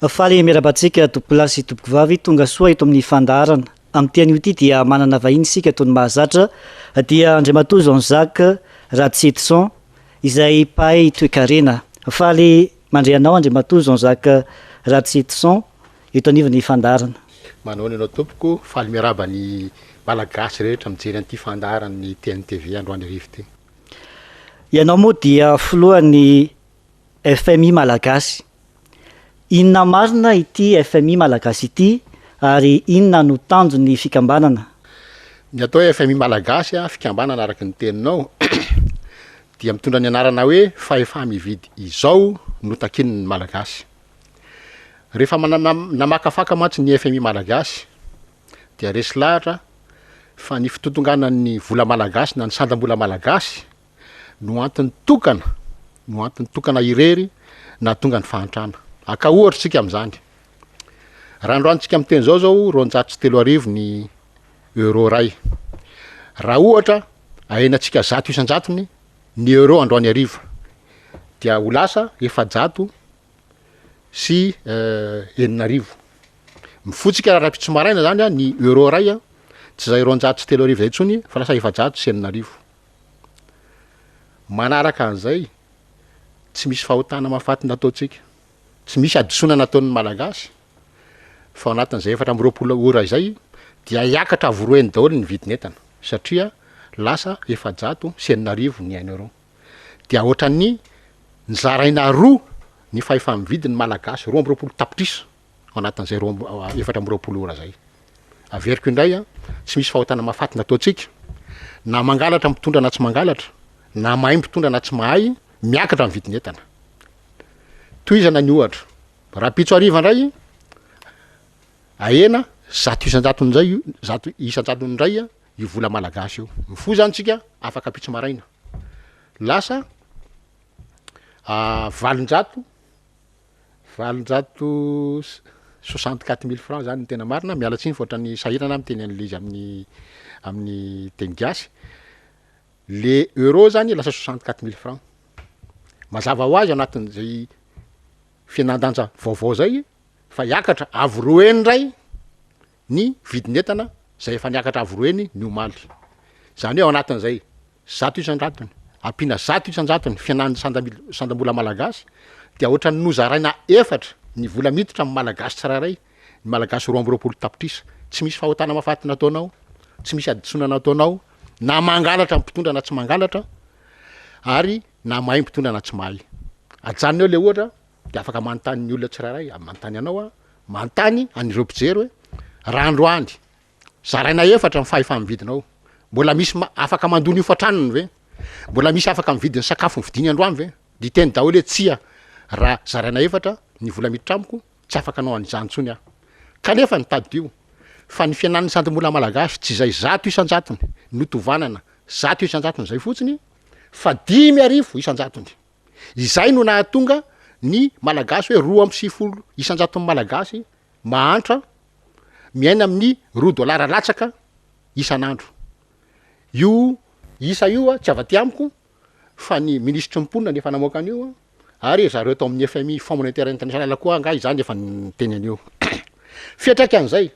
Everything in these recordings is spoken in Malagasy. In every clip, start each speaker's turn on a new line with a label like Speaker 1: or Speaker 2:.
Speaker 1: Faly miarahaba antsika tompokolahy sy tompokovavy tonga soa eto amin'ny fandaharana. Amin'ity anio ity dia manana vahiny isika toy ny mahazatra dia Andriamatoa Jean Jacques Ratsietison izay mpahay toekarena. Faly mandre anao Andriamatoa Jean Jacques Ratsietison eto anivon'ny fandaharana.
Speaker 2: Manahoana ianao tompoko, faly miarahaba ny Malagasy rehetra mijery an'ity fandaharan'ny TNTV androany hariva ity.
Speaker 1: Ianao moa dia filohan'ny FMI Malagasy. Inona marina ity FMI Malagasy ity ary inona no tanjon'ny fikambanana?
Speaker 2: Ny atao hoe FMI Malagasy, fikambanana araka ny teninao, dia mitondra ny anarana hoe Fahefa-mividy izao no takian'ny Malagasy. Rehefa namakafaka mantsy ny FMI Malagasy dia resy lahatra fa ny fitotonganan'ny vola malagasy na ny sandam-bola malagasy no antony tokana, no antony tokana irery nahatonga ny fahantrana. Aka ohatra isika amin'izany. Raha androany tsika miteny izao zao 3200 ny euro iray. Raha ohatra ahenantsika 100 isan-jatony ny euro androany hariva dia ho lasa 6600. Mifotsika raha rahampitso maraina zany ny euro iray tsy izay 3200 izay intsony fa lasa 6400. Manaraka an'izay, tsy misy fahotana mahafaty nataontsika, tsy misy hadisoana nataon'ny Malagasy, fa ao anatin'izay 24 ora izay dia hiakatra avo roa heny daholo ny vidin'entana, satria lasa 6400 ny un euro. Dia ohatran'ny nizaraina roa ny fahefa-mividy ny Malagasy, 22 tapitrisa ao anatin'izay roa amby 24 ora izay. Averiko indray an, tsy misy fahotana mahafaty nataontsika, na mangalatra mpitondra na tsy mangalatra, na mahay mpitondra na tsy mahay, miakatra ny vidin'entana. Tohizana ny ohatra, rahampitso hariva indray, ahena 100% indray io, 100% indray io vola malagasy io. Mifoha zany tsika afaka ampitso maraina, lasa 800 864 mille francs zany ny tena marina, miala tsiny fa ohatran'ny sahirana aho miteny an'le izy amin'ny amin'ny teny gasy, le euro zany lasa 64 mille francs, mazava ho azy anatin'izay fihenan-danja vaovao zay fa hiakatra avo roa heny ndray ny vidin'entana zay efa niakatra avo roa heny ny omaly, zany hoe ao anatin'izay 100%, ampiana 100% ny fihenan'ny sandamil- sandam-bola malagasy dia ohatran'ny nozaraina efatra ny vola miditra amin'ny malagasy tsirairay, ny malagasy 22 tapitrisa. Tsy misy fahotana mahafaty nataonao, tsy misy hadisoana nataonao, na mangalatra ny mpitondra na tsy mangalatra, ary na mahay mpitondra na tsy mahay. Ajanona eo le ohatra dia afaka manontany ny olona tsirairay, manontany anao aho, manontany an'ireo mpijery hoe raha androany Zaraina efatra ny fahefa-mividinao. Mbola misy afaka mandoa ny hofan-tranony ve? Mbola misy afaka mividy ny sakafo novidiany androany ve? Dia hiteny daholo hoe tsia, raha zaraina efatra ny vola miditra amiko, tsy afaka hanao an'izany intsony aho. Kanefa ny tadidio fa ny fihenan'ny santim-bola malagasy tsy izay 100% no tovanana 100% izay fotsiny fa 5000 isan-jatony. Izay no nahatonga ny Malagasy hoe 92 isan-jaton'ny Malagasy mahantra miaina amin'ny roa dolara latsaka isan'andro. Io isa io tsy avy aty amiko fa ny minisitry ny mponina no efa namoaka an'io ary zareo tao amin'ny FMI, Fonds Monétaire International koa angaha izany efa niteny an'io. Fiantraikan'izay,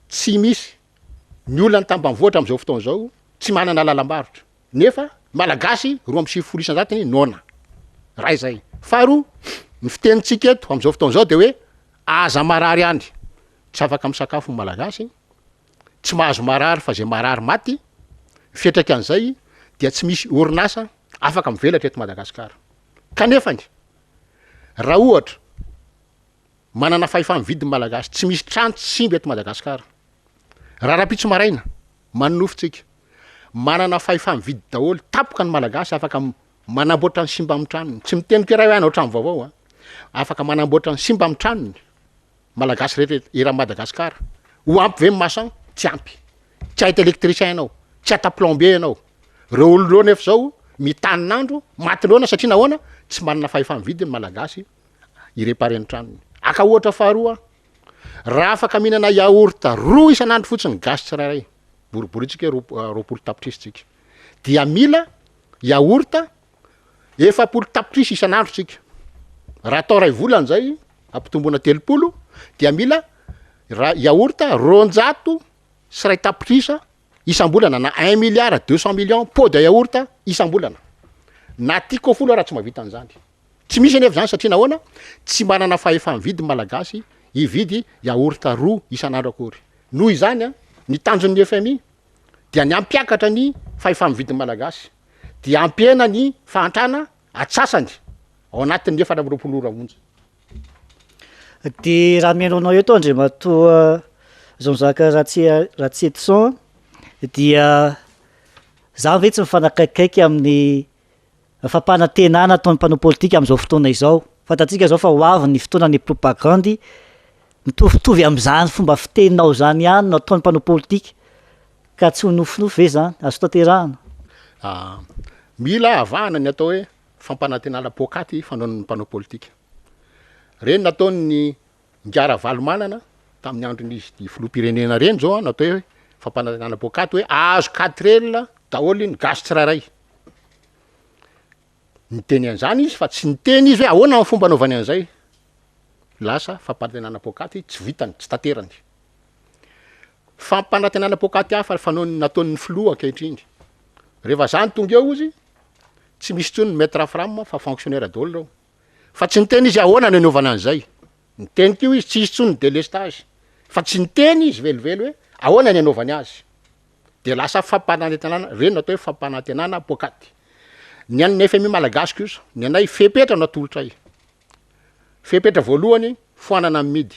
Speaker 2: tsy misy ny olona any tambanivohitra amin'izao fotoana izao tsy manana lalam-barotra. Nefa Malagasy 92 isan-jatony noana. Ray zay. Faharoa, ny fitenintsika eto amin'izao fotoana izao de hoe aza marary any. Tsy afaka misakafo ny Malagasy, tsy mahazo marary fa zay marary maty. Ny fiantraikan'izay dia tsy misy orinasa afaka mivelatra eto Madagasikara. Kanefany, raha ohatra manana fahefa-mividy ny Malagasy, tsy misy trano tsy simba eto Madagasikara. Raha rahampitso maraina, manonofy tsika, manana fahefa-mividy daholo, tampoka ny Malagasy afaka manamboatra ny simba amin'ny tranony, tsy miteny koa iray hoe hanao trano vaovao an, afaka manamboatra ny simba amin'ny tranony, Malagasy rehetra eran'i Madagasikara, ho ampy ve ny maçon? Tsy ampy, tsy hahita électricien ianao, tsy hahita plombier ianao, reo olona reo nefa zao mitanin'andro, maty noana satria nahoana? Tsy manana fahefa-mividy ny Malagasy hi-réparer ny tranony. Aka ohatra faharoa aho, Raha afaka mihinana yaourt roa isan'andro fotsiny ny gasy tsirairay, boriborintsika hoe 20 tapitrisa tsika, dia mila yaourt 40 tapitrisa isan'andro tsika. Raha atao ray volana zay, ampitomboina 30 dia mila ra- yaourt 201 tapitrisa isam-bolana na 1 milliard 200 millions pot de yaourt isam-bolana. Na Tiko folo raha tsy mahavita an'izany. Tsy misy anefa zany satria nahoana? Tsy manana fahefa-mividy ny Malagasy hividy yaourt roa isan'andro akory. Noho izany a, ny tanjon'ny FMI dia ny hampiakatra ny fahefa-mividin'ny Malagasy, dia hampihena ny fahantrana atsasany ao anatin'ny 24 ora monja.
Speaker 1: De raha mihaino anao eto Andriamatoa Jean Jacques Ratsie- Ratsietison dia zany ve tsy mifanakaikaiky amin'ny fampanantenana ataon'ny mpanao politika amin'izao fotoana izao? Fantatsika izao fa ho avy ny fotoanan'ny propagandy, mitovitovy amin'izany fomba fiteninao izany ihany no ataon'ny mpanao politika, ka tsy ho nofinofy ve izany? Azo tanterahana?
Speaker 2: Mila avahana ny atao hoe fampanantenana poakaty fanaon'ny mpanao politika. Reny nataon'ny Ingahy Ravalomanana tamin'ny andron'izy filoham-pirenena reny zao an, natao hoe fampanantenana poakaty hoe ahazo quatre L daholo ny gasy tsirairay. Niteny an'izany izy fa tsy niteny izy hoe ahoana ny fomba anaovany an'izay. Lasa fampanantenana poakaty tsy vitany, tsy tanterany. Fampanantenana poakaty hafa fanaon'ny nataon'ny filoha ankehitriny. Rehefa zany tonga eo izy, tsy misy intsony ny maître fram fa fonctionnaire daholo reo. Fa tsy niteny izy ahoana ny anaovana an'izay. Niteny koa izy tsy hisy intsony ny délestage. Fa tsy niteny izy velively hoe ahoana ny anaovany azy. De lasa fampanantenana, reny no atao hoe fampanantenana poakaty. Ny an'ny FMI malagasy kosa, ny anay fepetra no atolotray. Fepetra voalohany, foanana ny midy.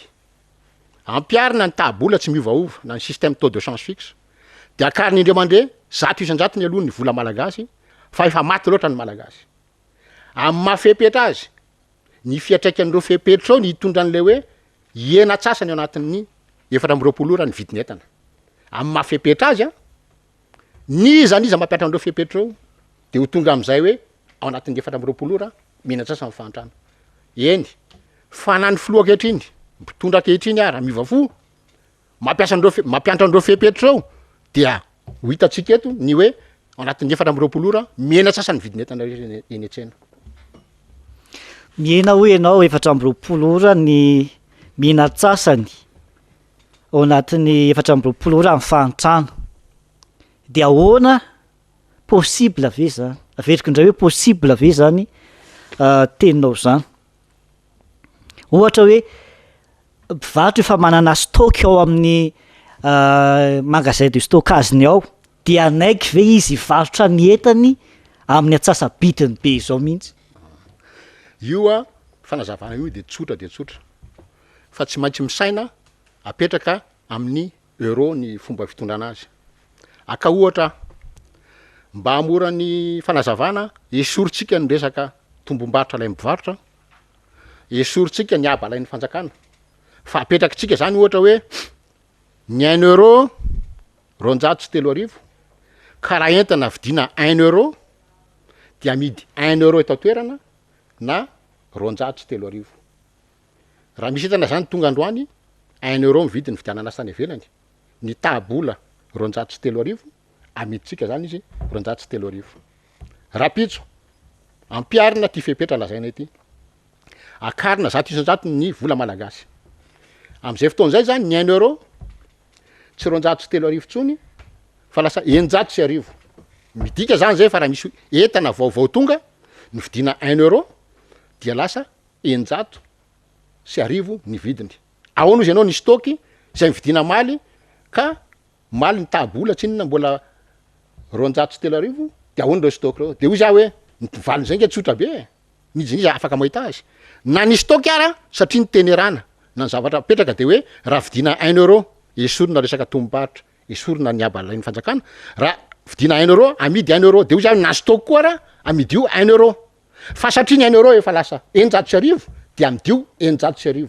Speaker 2: Ampiharina ny taha-bola tsy miovaova na ny système taux de change fixe. De akarina indray mandeha 100% ny aloha ny vola malagasy fa efa maty loatra ny malagasy. Amin'ny maha fepetra azy, ny fiantraikan'ireo fepetra ireo ny hitondra an'ilay hoe hihena antsasany ao anatin'ny 24 ora ny vidin'entana. Amin'ny maha fepetra azy an, n'iza n'iza mampihatra an'ireo fepetra ireo de ho tonga amin'izay hoe ao anatin'ny 24 ora mihena antsasany ny fahantrana. Eny, fa na ny filoha ankehitriny, mpitondra ankehitriny ara miova fo, mampiasa an'ireo fe- mampiantra an'ireo fepetra ireo dia ho hitantsika eto ny hoe ao anatin'ny 24 ora mihena antsasany ny vidin'entana rehetra eny eny an-tsena.
Speaker 1: Mihena hoy ianao 24 ora ny mihena antsasany ao anatin'ny 24 ora ny fahantrana. De ahoana possible ve zany? Averiko indray hoe possible ve zany teninao zany? Ohatra hoe mpivarotra efa manana stock ao amin'ny magasin de stockage-ny ao, de hanaiky ve izy hivarotra ny entany amin'ny antsasa-bidiny be izao mihitsy?
Speaker 2: Io a, fanazavana io de tsotra de tsotra fa tsy maintsy misaina apetraka amin'ny euro ny fomba fitondrana azy. Aka ohatra aho, mba hahamora ny fanazavana, esorintsika ny resaka tombom-barotra alain'ny mpivarotra, esorintsika ny haba alain'ny fanjakana, fa apetrakitsika zany ohatra hoe ny un euro 32, ka raha entana vidiana un euro de amidy un euro eto an-toerana na 32. Raha misy entana zany tonga androany, un euro ny vidiny vidianana azy tany ivelany, ny taha-bola 32, amidintsika zany izy 32. Rahampitso, ampiharina ty fepetra lazaina ity, akarina 100% ny vola malagasy. Am'izay fotoana zay zany ny un euro tsy 32 tsony fa lasa 1600. Midika zany zay fa raha misy entana vaovao tonga novidiana un euro dia lasa 1600 ny vidiny. Ahoana ozy ianao ny stock izay nividiana omaly ka omaly ny taha-bola tsinona mbola 3200 de ahoana ireo stock ireo? De hoy za hoe ny valin'izay nge tsotra be e, n'iza n'iza afaka mahita azy. Na ny stock ara satria ny tenerana na ny zavatra apetraka de hoe raha vidiana un euro esorina resaka tombom-barotra, esorina ny haba alain'ny fanjakana, raha vidiana un euro amidy un euro, de hoy za hoe na stock koa ara amidio un euro. Fa satria ny un euro efa lasa 1600 dia amidio 1600.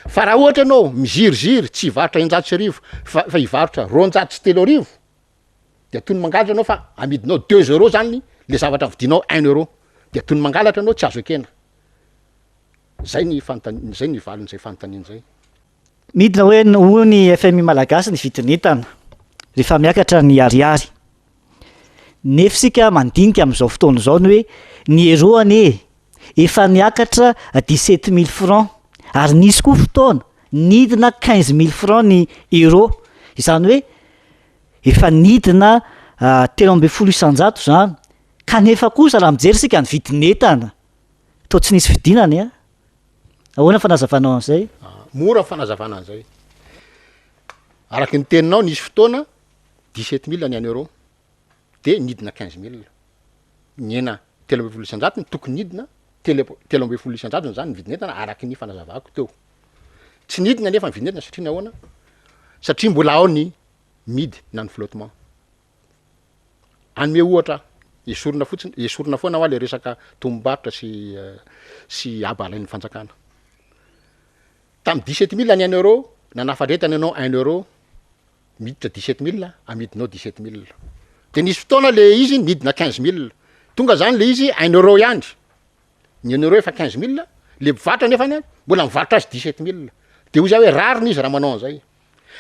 Speaker 2: Fa raha ohatra ianao miziriziry tsy hivarotra 1600 fa fa hivarotra 3200 dia toy ny mangalatra ianao fa amidinao deux euros zany le zavatra vidinao un euro dia toy ny mangalatra ianao tsy azo ekena. Zay ny fanontani- zay ny valin'izay fanontaniana zay.
Speaker 1: Midina hoe hoy ny FMI malagasy ny vidin'entana rehefa miakatra ny ariary. Nefa isika mandinika amin'izao fotoana izao ny hoe ny euro anie e! efa niakatra 17 000 francs ary nisy koa fotoana nidina 15 000 francs ny euro, izany hoe efa nidina 13% zany, kanefa kosa raha mijery isika ny vidin'entana toa tsy nisy fidinany a! Ahoana ny fanazavanao an'izay?
Speaker 2: Mora ny fanazavana an'izay. Araky ny teninao nisy fotoana 17 000 ny un euro de nidina 15 000. Nihena 13% ny tokony hidina, 13% zany ny vidin'entana araky ny fanazavako teo. Tsy nidina nefa ny vidin'entana satria nahoana? Satria mbola ao ny midy na ny flottement. Hanome ohatra aho, esorina fotsiny, esorina foana hoa le resaka tombom-barotra sy sy haba alain'ny fanjakana. Tamin'ny 17 000 ny un euro, nanafatra entana ianao un euro, miditra 17 000, amidinao 17 000. De nisy fotoana le izy nidina 15 000, tonga zany le izy un euro ihany, ny un euro efa 15 000, le mpivarotra nefany mbola mivarotra azy 17 000. De hoy za hoe rariny izy raha manao an'zay.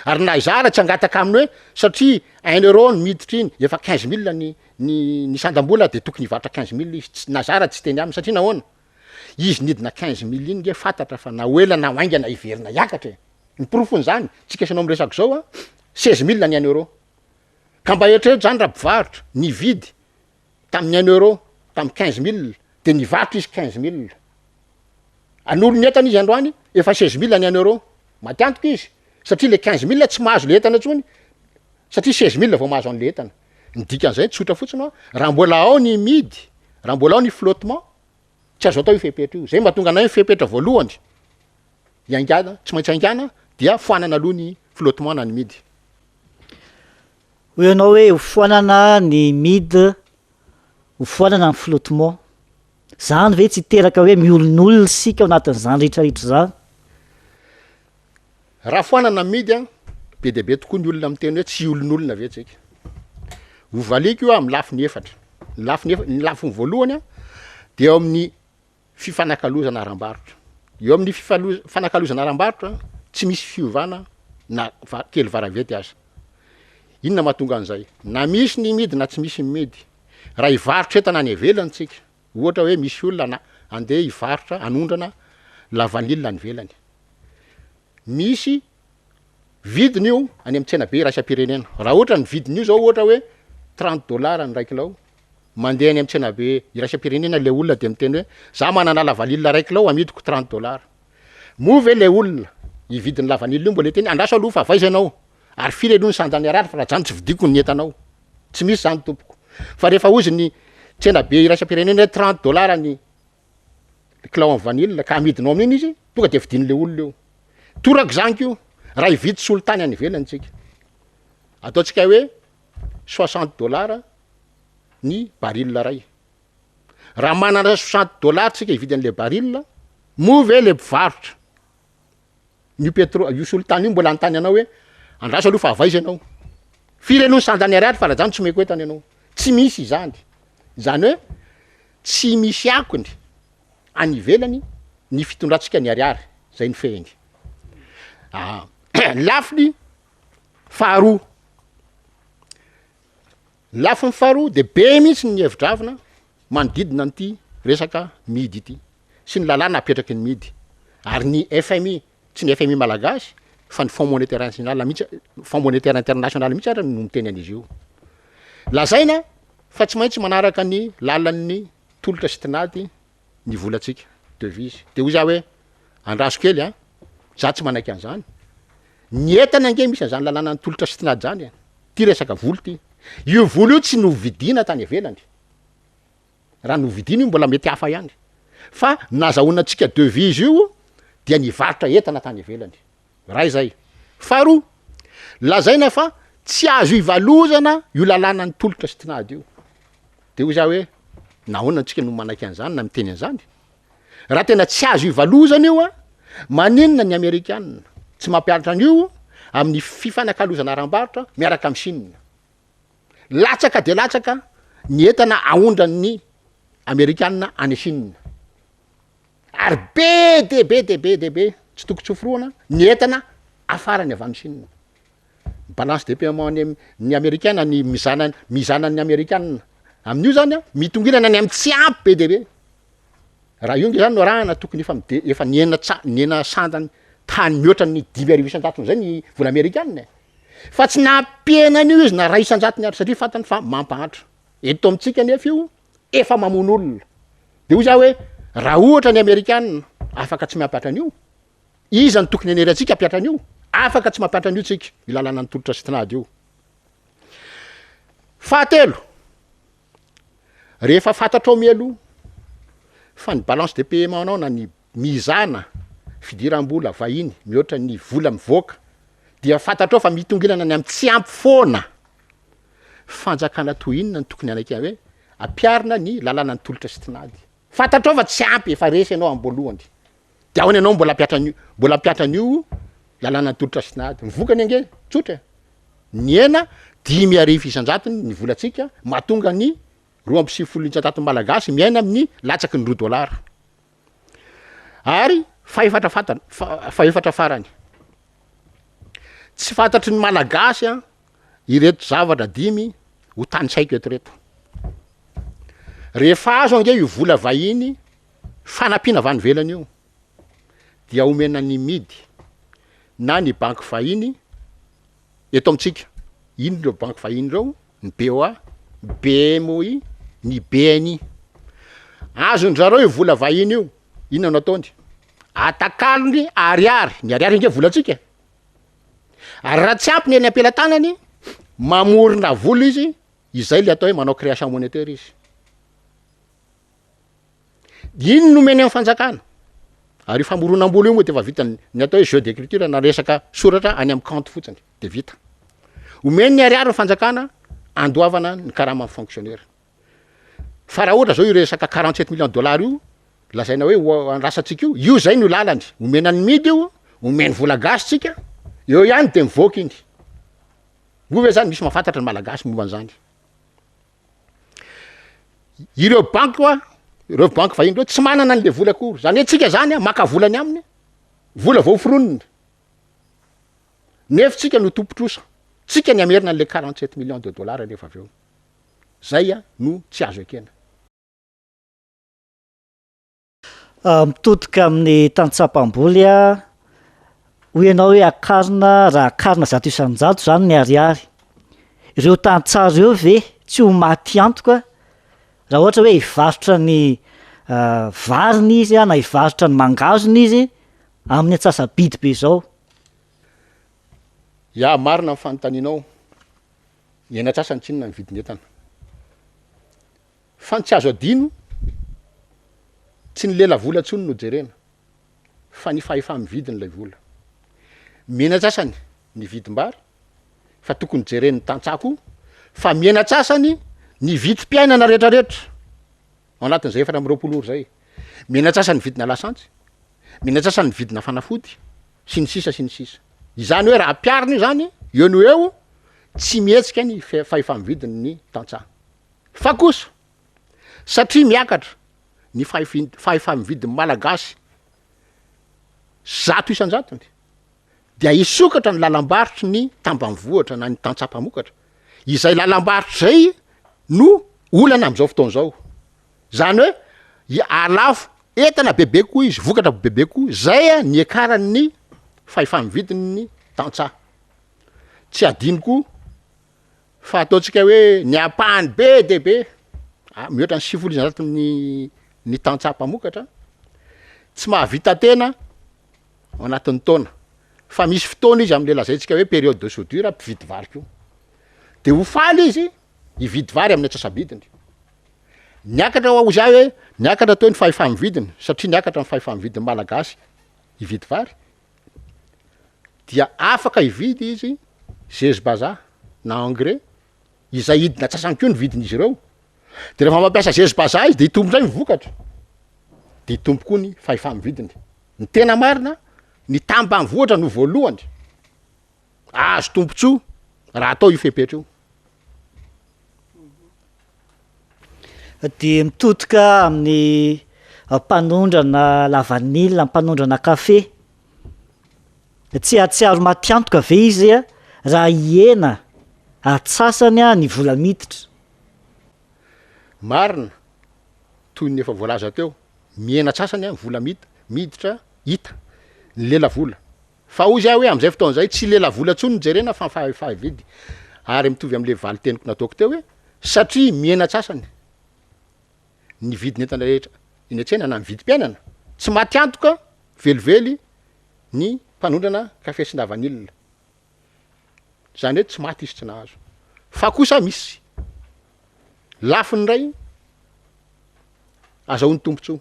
Speaker 2: Ary na izaho ara tsy hangataka aminy hoe satria un euro no miditra iny efa 15 000 ny ny ny sandam-bola de tokony hivarotra 15 000 izy, tsy na za ara tsy hiteny aminy satria nahoana? Izy nidina 15 000 iny nge fantatra fa na ho ela na ho haingana hiverina hiakatra e! Ny porofon'izany, tsika sy anao miresaka zao an, 16 000 ny un euro. Ka mba eritrereto zany raha mpivarotra nividy tamin'ny un euro tamin'ny 15 000 de nivarotra izy 15 000. Hanolo ny entana izy androany efa 16 000 ny un euro. Maty antoka izy satria le 15 000 tsy mahazo le entana intsony satria 16 000 vao mahazo an'le entana. Ny dikan'izay tsotra fotsiny hoa, raha mbola ao ny midy, raha mbola ao ny flottement, tsy azo atao io fepetra io. Zay mahatonga anay fepetra voalohany hiaingàna, tsy maintsy haingàna dia foanana aloha ny flottement na ny midy.
Speaker 1: Hoy ianao hoe ho foanana ny midy, ho foanana ny flottement. Zany ve tsy hiteraka hoe miolonolona isika ao anatin'izany rehetra rehetra izany?
Speaker 2: Raha foanana ny midy an, be dia be tokoa ny olona miteny hoe tsy hiolonolona ve tsika? Ho valiako io amin'ny lafiny efatra. Ny lafiny efa- ny lafiny voalohany an, dia eo amin'ny fifanakalozana ara-barotra. Eo amin'ny fifalo- fanakalozana ara-barotra, tsy misy fiovana na va- kely varavety aza. Inona mahatonga an'izay? Na misy ny midy na tsy misy ny midy. Raha hivarotra entana any ivelany tsika, ohatra hoe misy olona na andeha hivarotra hanondrana lavanila any ivelany. Misy vidiny io any amin'ny tsenabe iraisam-pirenena. Raha ohatra ny vidin'io zao ohatra hoe 30 dollars ny iray kilao, mandeha any amin'ny tsenabe iraisam-pirenena le olona de miteny hoe za manana lavanila iray kilao amidiko 30 dollars. Moa ve le olona hividy ny lavanila io mbola hiteny andraso aloha fa avy aiza ianao ary firy aloha ny sandan'ny ariary fa raha zany tsy vidiako ny entanao. Tsy misy zany tompoko. Fa rehefa hozy ny tsenabe iraisam-pirenena hoe 30 dollars ny kilao amin'ny vanille ka amidinao amin'iny izy, tonga de vidin'le olona io. Torak'izany koa, raha hividy solitany any ivelany tsika, ataontsika hoe 60 dollars ny baril iray. Raha manana 60 dollars tsika hividy an'le baril, moa ve le mpivarotra Io petro io solitany io mbola anontany anao hoe andraso aloha fa avy aiza ianao? Firy aloha ny sandany ariary fa raha zany tsy omeko entana ianao. Tsy misy izany. Izany hoe tsy misy akony any ivelany ny fitondrantsika ny ariary, zay ny fehiny. Ah, lafiny faharoa, lafiny faharoa de be mihitsy ny hevi-dravina manodidina an'ity resaka midy ity sy ny lalàna apetraky ny midy ary ny FMI, tsy ny FMI malagasy fa ny Fonds monétaire national mihitsy, Fonds monétaire international mihitsy ary no miteny an'izy io. Lazaina fa tsy maintsy manaraka ny lalan'ny tolotra sy tinady ny volantsika, devise. De hoy za hoe andraso kely an, za tsy manaiky an'izany. Ny entana ange misy an'izany lalànan'ny tolotra sy tinady zany e. Ty resaka vola ty. Io vola io tsy novidiana tany ivelany. Raha novidiana io mbola mety hafa ihany. Fa nazahoana antsika devise io dia nivarotra entana tany ivelany. Ray zay. Faharoa, lazaina fa tsy azo ivalozana io lalànan'ny tolotra sy tinady io. De hoy za hoe nahoana antsika no manaiky an'izany na miteny an'izany? Raha tena tsy azo ivalozana io a, maninona ny amerikana tsy mampianatra an'io amin'ny fifanakalozana ara-barotra miaraka amin'i Chine? Latsaka dia latsaka ny entana aondran'ny amerikana any Chine. Ary be dia be dia be dia be, tsy tokony tsoforohana, ny entana afarany avy any Chine. Balance de paiement ny ny amerikana, ny mizana mizanan'ny amerikana amin'io zany a, mitongilana any amin'ny tsy ampy be dia be. Raha io nge zany no arahana tokony efa mide- efa nihena tsa- nihena sandany tany mihoatra ny 5500 zay ny vola amerikana e! Fa tsy nampihena an'io izy na ray isan-jatony ary satria fantany fa mampahantra. Eto amintsika anefa io efa mamono olona. De hoy za hoe raha ohatra ny amerikana afaka tsy mampihatra an'io, iza no tokony hanery antsika hampihatra an'io? Afaka tsy mampihatra an'io tsika, io lalànan'ny tolotra sy tinady io. Fahatelo, rehefa fantatrao mialoha fa ny balance de paiement nao na ny mizana fidiram-bola vahiny mihoatra ny vola mivoaka dia fantatrao fa mitongilana ny amin'ny tsy ampy foana. Fanjakana toy inona no tokony hanaiky hoe ampiharina ny lalànan'ny tolotra sy tinady? Fantatrao fa tsy ampy, efa resy ianao am-boalohany. De ahoana ianao mbola hampiatra an'io, mbola hampiatra an'io lalànan'ny tolotra sy tinady? Ny vokany ange tsotra e, nihena 95% ny volantsika mahatonga ny 92 isan-jaton'ny Malagasy miaina amin'ny latsaky ny roa dolara. Ary fahefatra fantany, fahefatra farany, tsy fantatry ny Malagasy an ireto zavatra dimy ho tanisaiko eto ireto. Rehefa azo ange io vola vahiny fanampiana avy any ivelany io dia omena ny midy na ny banky vahiny eto amintsika. Ino ireo banky vahiny ireo? Ny BOA, BMOI, ny BNI. Azon-dry zareo io vola vahiny io, inona no ataony? Atakalony ariary, ny ariary ange volantsika e. Ary raha tsy ampy ny eny am-pelatanany, mamorona vola izy, izay le atao hoe manao création monétaire izy. Iny no omeny amin'ny fanjakana. Ary io famoronam-bola io moa de efa vitan'ny ny atao hoe jeu d'écriture na resaka soratra any amin'ny compte fotsiny de vita. Omeny ny ariary ny fanjakana andoavana ny karaman'ny fonctionnaire. Fa raha ohatra zao io resaka 47 millions de dollars io lazaina hoe ho andrasantsika io, io zay no lalany, omena ny midy io, omeny vola gasy tsika, eo ihany de mivoaka iny. Moa ve zany misy mahafantatra ny malagasy momba an'izany? Ireo banky hoa, ireo banky vahiny ireo tsy manana an'le vola akory, zany hoe tsika zany a maka vola any aminy, vola vao foronina, nefa tsika no tompon-trosa, tsika ny hamerina an'le 47 millions de dollars rehefa avy eo, zay a no tsy azo ekena.
Speaker 1: Mitodika amin'ny tantsaha mpamboly aho, hoy ianao hoe akarina raha akarina 100% izany ny ariary. Ireo tantsaha ireo ve tsy ho maty antoka raha ohatra hoe hivarotra ny variny izy na hivarotra ny mangazony izy amin'ny antsasa-bidy be izao?
Speaker 2: Ya, marina ny fanontanianao. Ny eny antsasany tsinona ny vidin'entana. Fa ny tsy azo adino, tsy ny lelavola intsony no jerena fa ny fahefa-mividin'ilay vola. Mihena antsasany ny vidim-bary fa tokony jeren'ny tantsaha koa fa mihena antsasany ny vidim-piainana rehetrarehetra ao anatin'izay 24 ora izay. Mihena antsasany ny vidina lasantsy, mihena antsasany ny vidina fanafody sy ny sisa sy ny sisa. Izany hoe raha ampiharina io zany eo no eo tsy mihetsika ny fahefa-mividin'ny tantsaha. Fa kosa, satria miakatra ny fahefa-mividin'ny Malagasy 100%, dia hisokatra ny lalam-barotry ny tambanivohitra na ny tantsaha mpamokatra. Izay lalam-barotra izay no olana amin'izao fotoana izao. Izany hoe hahalafo entana bebe kokoa izy, vokatra bebe kokoa, izay ny hiakaran'ny fahefa-mividin'ny tantsaha. Tsy adino koa Fa ataontsika hoe ny ampahany be dia be, mihoatra ny 90% ny ny tantsaha mpamokatra, tsy mahavita tena ao anatin'ny taona, fa misy fotoana izy am'le lazaintsika hoe période de soudure mpividy vary koa, de ho faly izy hividy vary amin'ny antsasa-bidiny. Niakatra hoa ozy ahy hoe niakatra teo ny fahefa-mividiny satria niakatra ny fahefa-mividin'ny malagasy hividy vary, dia afaka hividy izy zezi-bazaha na engrais izay hidina antsasany koa ny vidin'izy ireo, de rehefa mampiasa zezi-bazaha izy de hitombo indray ny vokatra, de hitombo koa ny fahefa-mividiny. Ny tena marina, ny tambanivohitra no voalohany ahazo tombontsoa raha atao io fepetra io.
Speaker 1: Dia mitodika amin'ny mpanondrana lavanila, mpanondrana kafe. Tsy hahatsiaro matiantoka ve izy raha hihena atsasany ny vola miditra?
Speaker 2: Marina, toy ny efa voalaza teo, Mihena antsasany ny vola miditra hita, ny lelavola. Fa hozy aho hoe amin'izay fotoana izay tsy lelavola intsony no jerena fa fahefa-mividy. Ary mitovy amin'ilay valin-teniko nataoko teo hoe satria mihena antsasany ny vidin'entana rehetra eny an-tsena na ny vidim-piainana, tsy maty antoka velively ny mpanondrana kafe sy lavanila. Izany hoe tsy maty izy tsy nahazo. Fa kosa misy lafiny indray azahoany tombontsoa.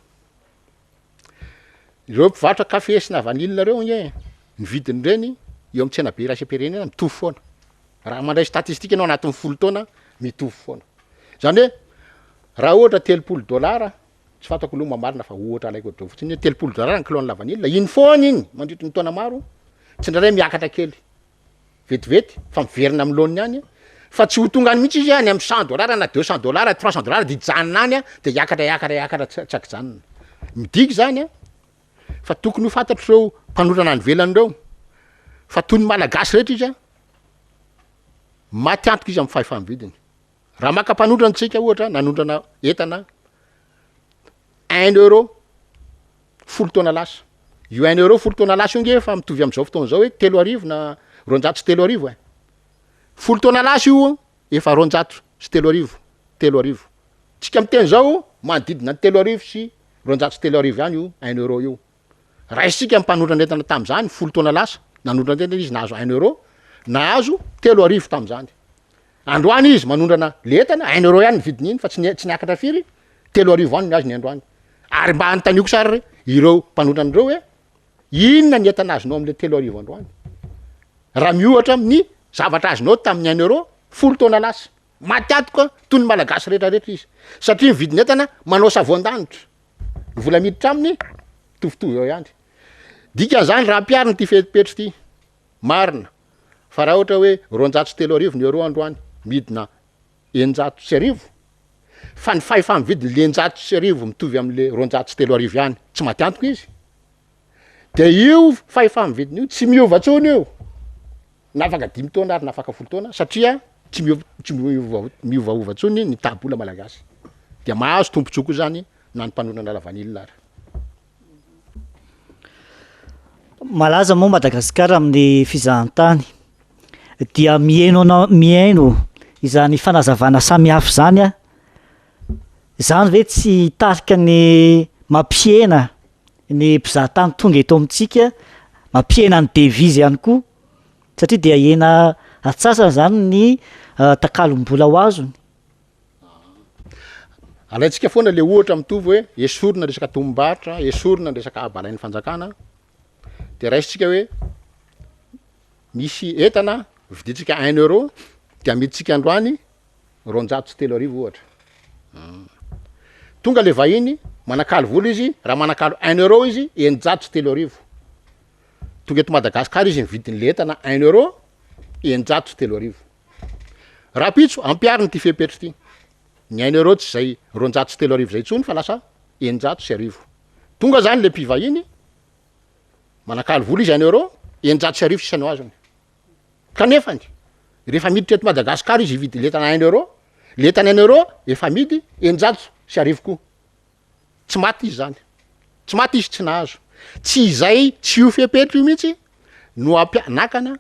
Speaker 2: Ireo mpivarotra kafe sy lavanila ireo ange, ny vidin'ireny eo amin'ny tsenabe iraisam-pirenena mitovy foana. Raha mandray statistique ianao anatin'ny folo taona, mitovy foana. Izany hoe raha ohatra 30 dolara, tsy fantako aloha mamarina fa ohatra alaiko ohatr'izao fotsiny hoe 30 dolara ny kilon'ny lavanila, iny foana iny mandritry ny taona maro, tsindraindray miakatra kely. vetivety fa miverina amin'ny laoniny ihany fa tsy ho tonga any mihitsy izy any amin'ny cent dollars na deux cent dollars trois cent dollars de hijanona any de hiakatra hiakatra hiakatra tsy tsy ankijanona. Midika izany a fa tokony ho fantatr'ireo mpanorana any ivelany ireo fa toy ny Malagasy rehetra izy a maty antoka izy amin'ny fahefa-mividiny. Raha maka mpanondrana tsika ohatra nanondrana entana un euro folo taona lasa. Io un euro folo taona lasa io nge efa mitovy am'zao fotoana zao hoe 3000 na 3200 e. Folo taona lasa io efa 3200, 3000. Tsika miteny zao manodidina ny 3200 ihany io un euro io. Raisintsika ny mpanondrana entana tam'zany folo taona lasa, nanondrana entana izy nahazo un euro, nahazo 3000 tam'zany. Androany izy manondrana le entana, un euro ihany ny vidin'iny fa tsy tsy niakatra firy, 3000 any ny azy ny androany. Ary mba anontanio kosa ary ireo mpanondrana ireo hoe inona ny entana azonao am'le 3000 androany? Raha miohatra amin'ny zavatra azonao tamin'ny un euro folo taona lasa. Maty antoka toy ny Malagasy rehetra rehetra izy satria ny vidin'entana manao savoan-danitra. Ny vola miditra aminy mitovitovy eo ihany. Dikan'izany raha ampiharina ity fepetra ity, marina fa raha ohatra hoe 3200 ny euro androany, midina 1600, fa ny fahefa-mividiny le 1600 mitovy am'le 3200 ihany, tsy maty antoka izy. De io fahefa-mividiny io tsy miova intsony io, na afaka dimy taona ary na afaka folo taona satria tsy miova, tsy miova, miovaova intsony ny taha-bola malagasy. Dia mahazo tombontsoa koa zany na ny mpanondrana lavanila ary.
Speaker 1: Malaza moa Madagasikara amin'ny fizahantany. Dia mihaino anao, mihaino izany fanazavana samihafa izany aho. Izany ve tsy hitarika ny mampihena ny mpizahatany tonga eto amintsika, mampihena ny devise ihany koa satria dia hena antsasany izany ny takalom-bola ho azony?
Speaker 2: Alaintsika foana le ohatra mitovy hoe esorina resaka tombom-barotra, esorina ny resaka haba alain'ny fanjakana, de raisintsika hoe misy entana vidintsika un euro de amidintsika androany 3200 ohatra. Tonga le vahiny manakalo vola izy, raha manakalo un euro izy 3600. Tonga eto Madagasikara izy mividy an'le entana un euro 3600. Rahampitso ampiharina ity fepetra ity. Ny un euro tsy zay 3200 zay intsony fa lasa 1600. Tonga zany le mpivahiny manakalo vola izy un euro, 1600 sisa no azony. Kanefany rehefa miditra eto Madagasikara izy hividy le entana un euro, le entana un euro efa amidy 1600 koa. Tsy maty izy zany. Tsy maty izy tsy nahazo. Tsy izay, tsy io fepetra io mihitsy no ampia- nakana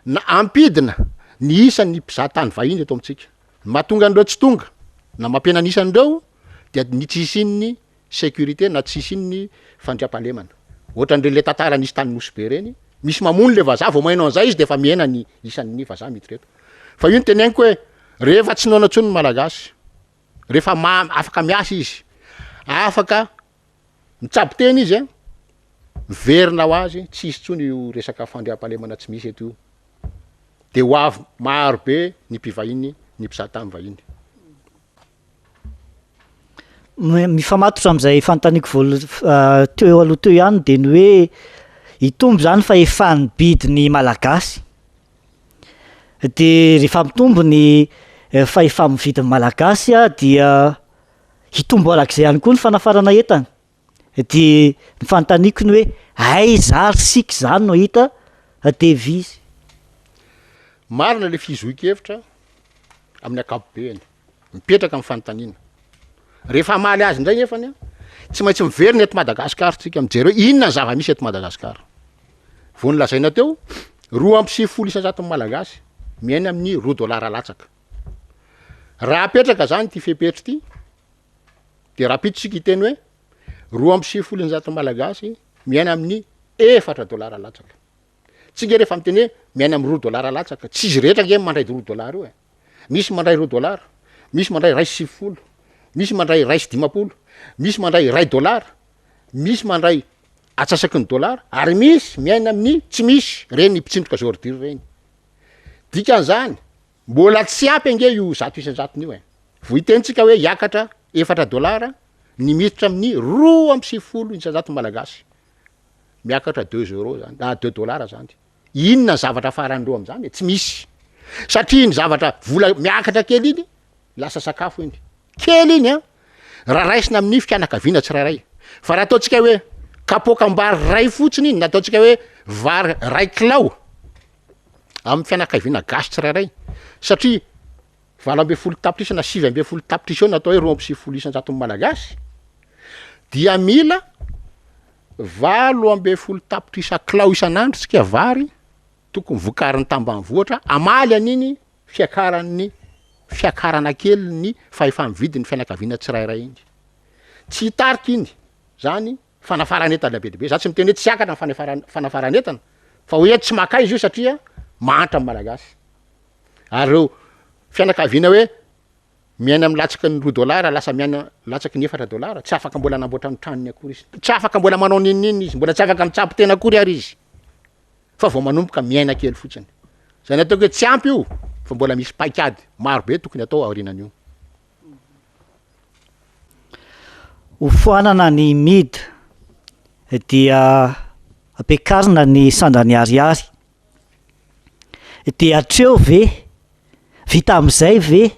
Speaker 2: na ampidina ny isan'ny mpizaha tany vahiny eto amintsika. Ny mahatonga an'ireo tsy tonga na mampihena ny isan'ireo dia ny tsy hisian'ny sécurité na tsy hisian'ny fandriampahalemana. Ohatran'ireny le tantara nisy tany Nosy Be ireny, misy mamono le vazaha, vao maheno an'izay izy de efa mihena ny isan'ny vazaha miditra eto. Fa io no teneniko hoe rehefa tsy noana intsony ny Malagasy, rehefa ma- afaka miasa izy, afaka mitsabo tena izy an, miverina ho azy, tsy hisy intsony io resaka fandriampahalemana tsy misy eto io, de ho avy maro be ny mpivahiny, ny mpizaha tany vahiny.
Speaker 1: Mifamatotra amin'izay fanontaniako voalo- teo aloha teo ihany de ny hoe hitombo zany fahefan'ny ny Malagasy. De rehefa mitombo ny fahefa-mividin'ny Malagasy a dia hitombo arak'izay ihany koa ny fanafarana entana. De ny fanontaniako ny hoe aiza ary isika izany no hahita devise?
Speaker 2: Marina le fizohin-kevitra amin'ny ankapobeny. Mipetraka ny fanontaniana. Rehefa hamaly azy indray nefany an, Tsy maintsy miverina eto Madagasikara tsika mijery hoe inona ny zava-misy eto Madagasikara. Vao nolazaina teo, 92 isan-jaton'ny Malagasy miaina amin'ny roa dolara latsaka. Raha apetraka zany ity fepetra ity, de rahampitso tsika hiteny hoe 92 isan-jaton'ny Malagasy miaina amin'ny efatra dolara latsaka. Tsika rehefa miteny hoe miaina amin'ny roa dolara latsaka, tsy izy rehetra ange mandray roa dolara io e. Misy mandray roa dolara, misy mandray 1.90, misy mandray 1.50, misy mandray iray dolara, misy mandray atsasaky ny dolara, ary misy miaina amin'ny tsy misy reny mpitsindroka ordure reny. Dikan'izany, mbola tsy ampy ange io 100% io e. Vao hitentsika hoe hiakatra efatra dolara ny miditra amin'ny 92% malagasy. Miakatra deux euros zany, ah deux dollars zany. Inona ny zavatra afaran'ireo amin'izany e? Tsy misy. Satria iny zavatra vola miakatra kely iny, lasa sakafo iny. Kely iny an, raha raisina amin'ny fianakaviana tsirairay. Fa raha ataontsika hoe kapoakam-bary ray fotsiny iny, na ataontsika hoe vary ray kilao amin'ny fianakaviana gasy tsirairay, satria 18 tapitrisa na 19 tapitrisa eo no atao hoe 92 isan-jaton'ny Malagasy, dia mila 18 tapitrisa kilao isan'andro tsika vary tokony vokarin'ny tambanivohitra hamaly an'iny fiakaran'ny fiakarana kely ny fahefa-mividin'ny fianakaviana tsirairay iny. Tsy hitarika iny zany fanafaran'entana be dia be. Za tsy miteny hoe tsy hiakatra ny fanefara- fanafaran'entana fa hoe tsy maka izy io satria mahantra ny Malagasy. Ary ireo fianakaviana hoe miaina amin'ny latsaky ny roa dolara lasa miaina latsaky ny efatra dolara, tsy afaka mbola hanamboatra ny tranony akory izy, tsy afaka mbola manao n'inon'inona izy, mbola tsy afaka mitsabo tena akory ary izy fa vao manomboka miaina kely fotsiny. Zay ny ataoko hoe tsy ampy io fa mbola misy paikady maro be tokony atao aorianan'io.
Speaker 1: Hofoanana ny mid dia ampiakarina ny sandan'ny ariary. Dia hatreo ve? Vita amin'izay ve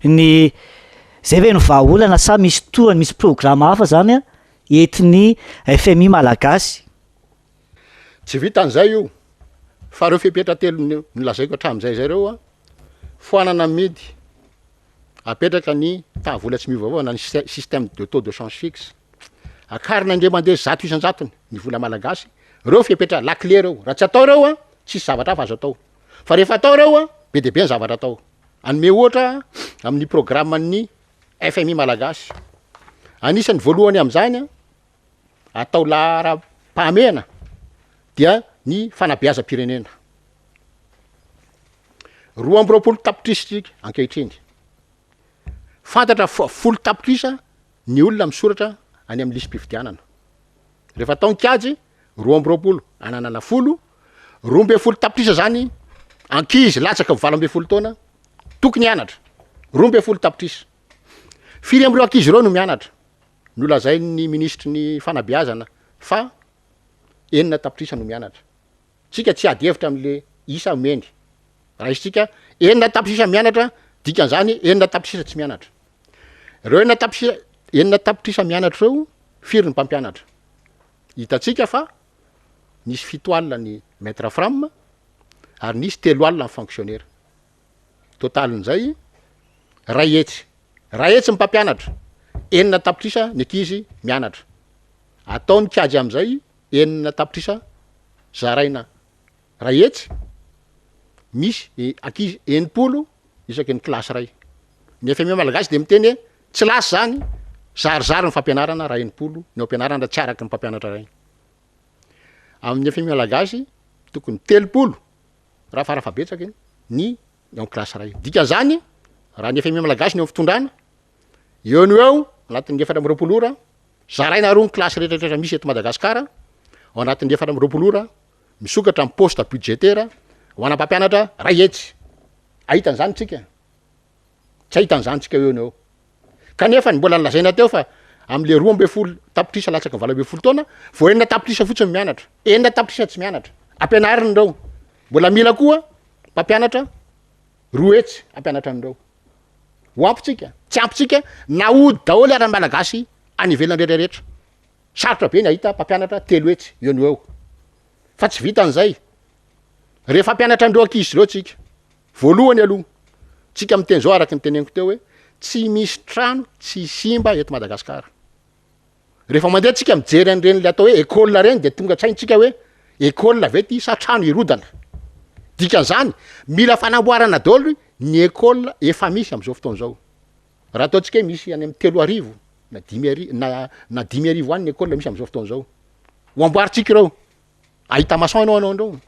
Speaker 1: ny zay ve no vahaolana sa misy tohiny, misy programa hafa zany an entin'ny FMI malagasy?
Speaker 2: Tsy vitan'izay io fa ireo fepetra telo nolazaiko hatramin'izay izay ireo an, foanana amidy, apetraka ny taha vola tsy miovaova na ny système de taux de change fixe, akarina indray mandeha 100% ny vola malagasy, reo fepetra la clé reo, raha tsy atao reo an, tsisy zavatra hafa azo atao, fa rehefa atao reo an, be dia be ny zavatra atao, hanome ohatra amin'ny programme-n'ny FMI malagasy, anisan'ny voalohany amin'izany an, atao laharam-pahamehana dia ny fanabeazam-pirenena. 22 tapitrisa isika ankehitriny. Fantatra fa 10 tapitrisa ny olona misoratra any amin'ny lisi-pifidianana. Rehefa atao ny kajy, 22 ananana folo, 12 tapitrisa zany ankizy latsaky ny 18 taona tokony hianatra. 12 tapitrisa. Firy amin'ireo ankizy ireo no mianatra? Nolazain'ny minisitry ny fanabeazana fa enina tapitrisa no mianatra. Tsika tsy hiady hevitra amin'le isa omeny. Raisintsika enina tapitrisa mianatra, dikan'izany enina tapitrisa tsy mianatra. Ireo enina tapitrisa, enina tapitrisa mianatra ireo, firy ny mpampianatra? Hitantsika fa nisy fito alina ny maître fram ary nisy telo alina ny fonctionnaire. Totalin'izay, iray hetsy. Iray hetsy ny mpampianatra, enina tapitrisa ny ankizy mianatra. Atao ny kajy amin'izay, enina tapitrisa zaraina iray hetsy, misy ankizy 60 isaky ny kilasy iray. Ny FMI malagasy dia miteny hoe tsy lasa izany, zarizary ny fampianarana raha 60 ny ao am-pianarana tsy araky ny mpampianatra iray. Amin'ny FMI malagasy tokony 30 raha farafahabetsaka ny ao amin'ny kilasy iray. Dikan'izany raha ny FMI malagasy ny eo amin'ny fitondrana, eo no eo anatin'ny 24 ora, zaraina roa ny kilasy rehetra rehetra misy eto Madagasikara, ao anatin'ny 24 ora misokatra ny poste budgétaire ho ana mpampianatra ray hetsy. Ahita an'izany tsika? Tsy ahita an'izany tsika eo no eo. Kanefa ny mbola nolazaina teo fa am'le 12 tapitrisa latsaky ny 18 taona, vao enina tapitrisa fotsiny mianatra. Enina tapitrisa tsy mianatra. Ampianarina ireo. Mbola mila koa mpampianatra 200 hampianatra an'ireo. Ho ampy tsika? Tsy ampy tsika, naody daholo ara ny Malagasy any ivelany rehetra rehetra. Sarotra be ny ahita mpampianatra 300 eo no eo. Fa tsy vitan'izay. Rehefa hampianatra an'ireo ankizy ireo tsika, voalohany aloha, tsika miteny zao araka ny teneniko teo hoe tsy misy trano tsy simba eto Madagasikara. Rehefa mandeha tsika mijery an'ireny le atao hoe école reny de tonga an-tsaintsika hoe école ve ty sa trano hirodana? Dikan'izany, mila fanamboarana daholo ny école efa misy am'zao fotoana zao. Raha ataontsika hoe misy any amin'ny 3000 na dimy ari- na na 5000 any ny école misy am'zao fotoana zao. Ho amboarintsika ireo. Ahita maçon ianao anao andreo.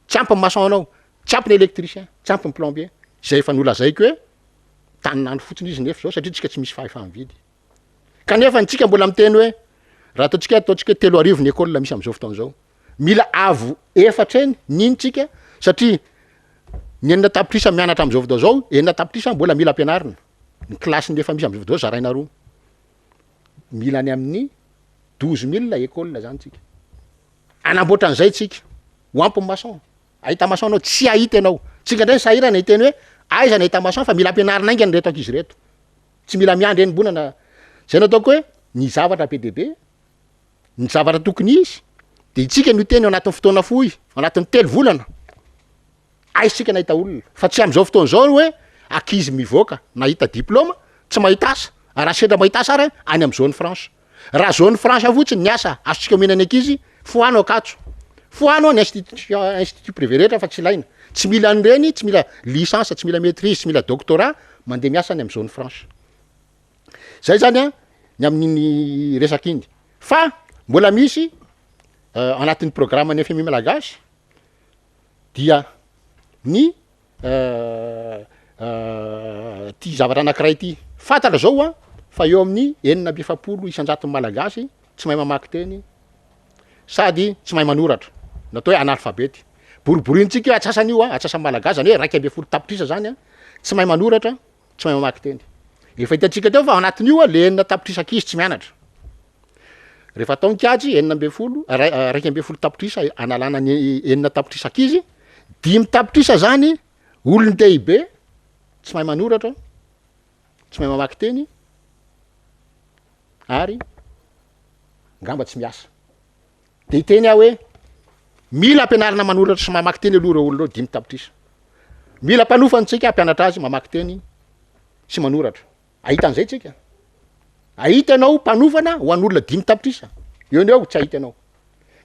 Speaker 2: Tsy ampy ny maçon anao, tsy ampy ny électricien, tsy ampy ny plombier. Zay efa nolazaiko hoe tanin'andro fotsiny izy nefa zao satria tsika tsy misy fahefa-mividy. Kanefa tsika mbola miteny hoe raha ataontsika ataontsika hoe 3000 ny école misy am'zao fotoana zao. Mila avo efatra eny n'ino tsika satria ny 6 tapitrisa mianatra am'zao fotoana zao, 6 tapitrisa mbola mila ampianarina. Ny kilasin'ny efa misy am'zao fotoana zao zaraina roa. Mila any amin'ny 12 000 école zany tsika. Anamboatra an'izay tsika. Ho ampy ny maçon. Ahita maçon anao, tsy hahita ianao. Tsika indray ny sahirana hiteny hoe aiza ny ahita maçon fa mila ampianarina haingana ireto ankizy ireto. Tsy mila miandry enim-bolana. Zay no ataoko hoe ny zavatra be dia be, ny zavatra tokony hisy de itsika no hiteny ao anatin'ny fotoana fohy, ao anatin'ny telo volana. Aiza tsika nahita olona fa tsy am'zao fotoana zao hoe ankizy mivoaka nahita diplôma tsy mahita asa, raha sendra mahita asa ary any am zone franche. Raha zone franche fotsiny ny asa azontsika omena ny ankizy, foano Ankatso, foano ny institution institut privé rehetra fa tsy ilaina, tsy mila an'ireny, tsy mila licence, tsy mila maitrise, tsy mila doctorat, mandeha miasa any am zone franche. Zay zany an ny amin'iny resaka iny fa mbola misy anatin'ny programme-n'ny FMI malagasy dia ny ty zavatra anakiray ty, fantatra zao an fa eo amin'ny 46% malagasy tsy mahay mamaky teny sady tsy mahay manoratra, ny atao hoe analfabety, boriborintsika io atsasany io an, atsasan'ny malagasy zany hoe 11 tapitrisa zany an tsy mahay manoratra, tsy mahay mamaky teny, efa hitantsika teo fa ao anatin'io an le 6 tapitrisa ankizy tsy mianatra, rehefa atao ny kajy 16 ray 11 tapitrisa analana ny 6 tapitrisa ankizy, 5 tapitrisa zany olon-dehibe tsy mahay manoratra, tsy mahay mamaky teny ary ngamba tsy miasa. De hiteny aho hoe mila ampianarina manoratra sy mamaky teny aloha ireo olona ireo 5 tapitrisa. Mila mpanofana tsika hampianatra azy mamaky teny sy manoratra. Ahita an'izay tsika. Ahita ianao mpanofana ho an'olona 5 tapitrisa. Eo no eo tsy ahita ianao.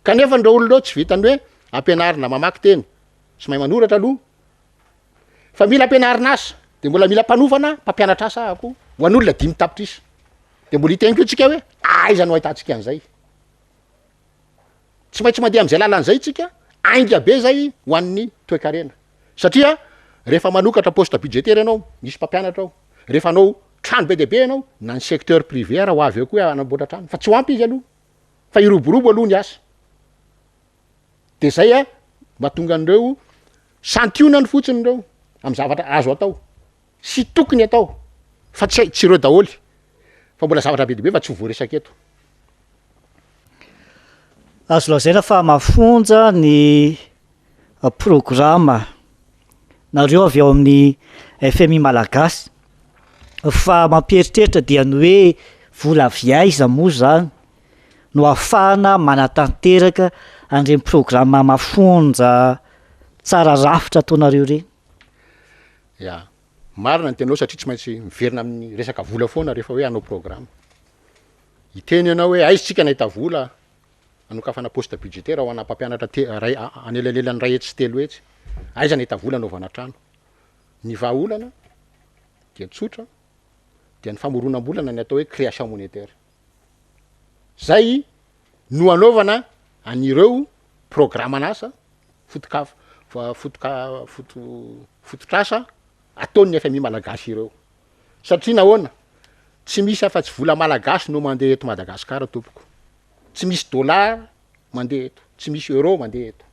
Speaker 2: Kanefa ireo olona ireo tsy vitan'ny hoe ampianarina mamaky teny sy mahay manoratra aloha fa mila ampianarina asa, de mbola mila mpanofana mpampianatra asa ako ho an'olona 5 tapitrisa. De mbola hiteny koa tsika hoe aiza no ahitantsika an'izay. Tsy maintsy mandeha am'izay lalana zay tsika, ainga be zay ho an'ny toekarena. Satria rehefa manokatra poste budgétaire ianao, misy mpampianatra ao, rehefa hanao trano be dia be ianao, na ny secteur privé ara ho avy eo koa hanamboatra trano, fa tsy ho ampy izy aloha, fa hiroborobo aloha ny asa. De zay a mahatonga an'ireo santionany fotsiny ireo amy zavatra azo atao sy tokony atao, fa tsy hay, tsy ireo daholo, fa mbola zavatra be dia be fa tsy ho voaresaka eto.
Speaker 1: Azo lazaina fa mafonja ny programa nareo avy ao amin'ny FMI Malagasy fa mampieritreritra dia ny hoe vola avy aiza moa zany no ahafahana manatanteraka an'ireny programa mafonja tsara rafitra ataonareo ireny?
Speaker 2: Ya, marina ny teninao satria tsy maintsy miverina amin'ny resaka vola foana rehefa hoe hanao programa. Hiteny ianao hoe aiza tsika nahita vola hanokafana poste budgétaire ho ana mpampianatra te- ray anelanelan'ny 100 sy 300, aiza nahita vola hanaovana trano. Ny vahaolana dia tsotra, dia ny famoronam-bola na ny atao hoe création monétaire. Zay no anaovana an'ireo programan'asa fotoka- fotoka- foto- fototr'asa ataon'ny FMI malagasy ireo. Satria nahoana? Tsy misy afa-tsy vola malagasy no mandeha eto Madagasikara tompoko. Tsy misy dollar mandeha eto, tsy misy euro mandeha eto.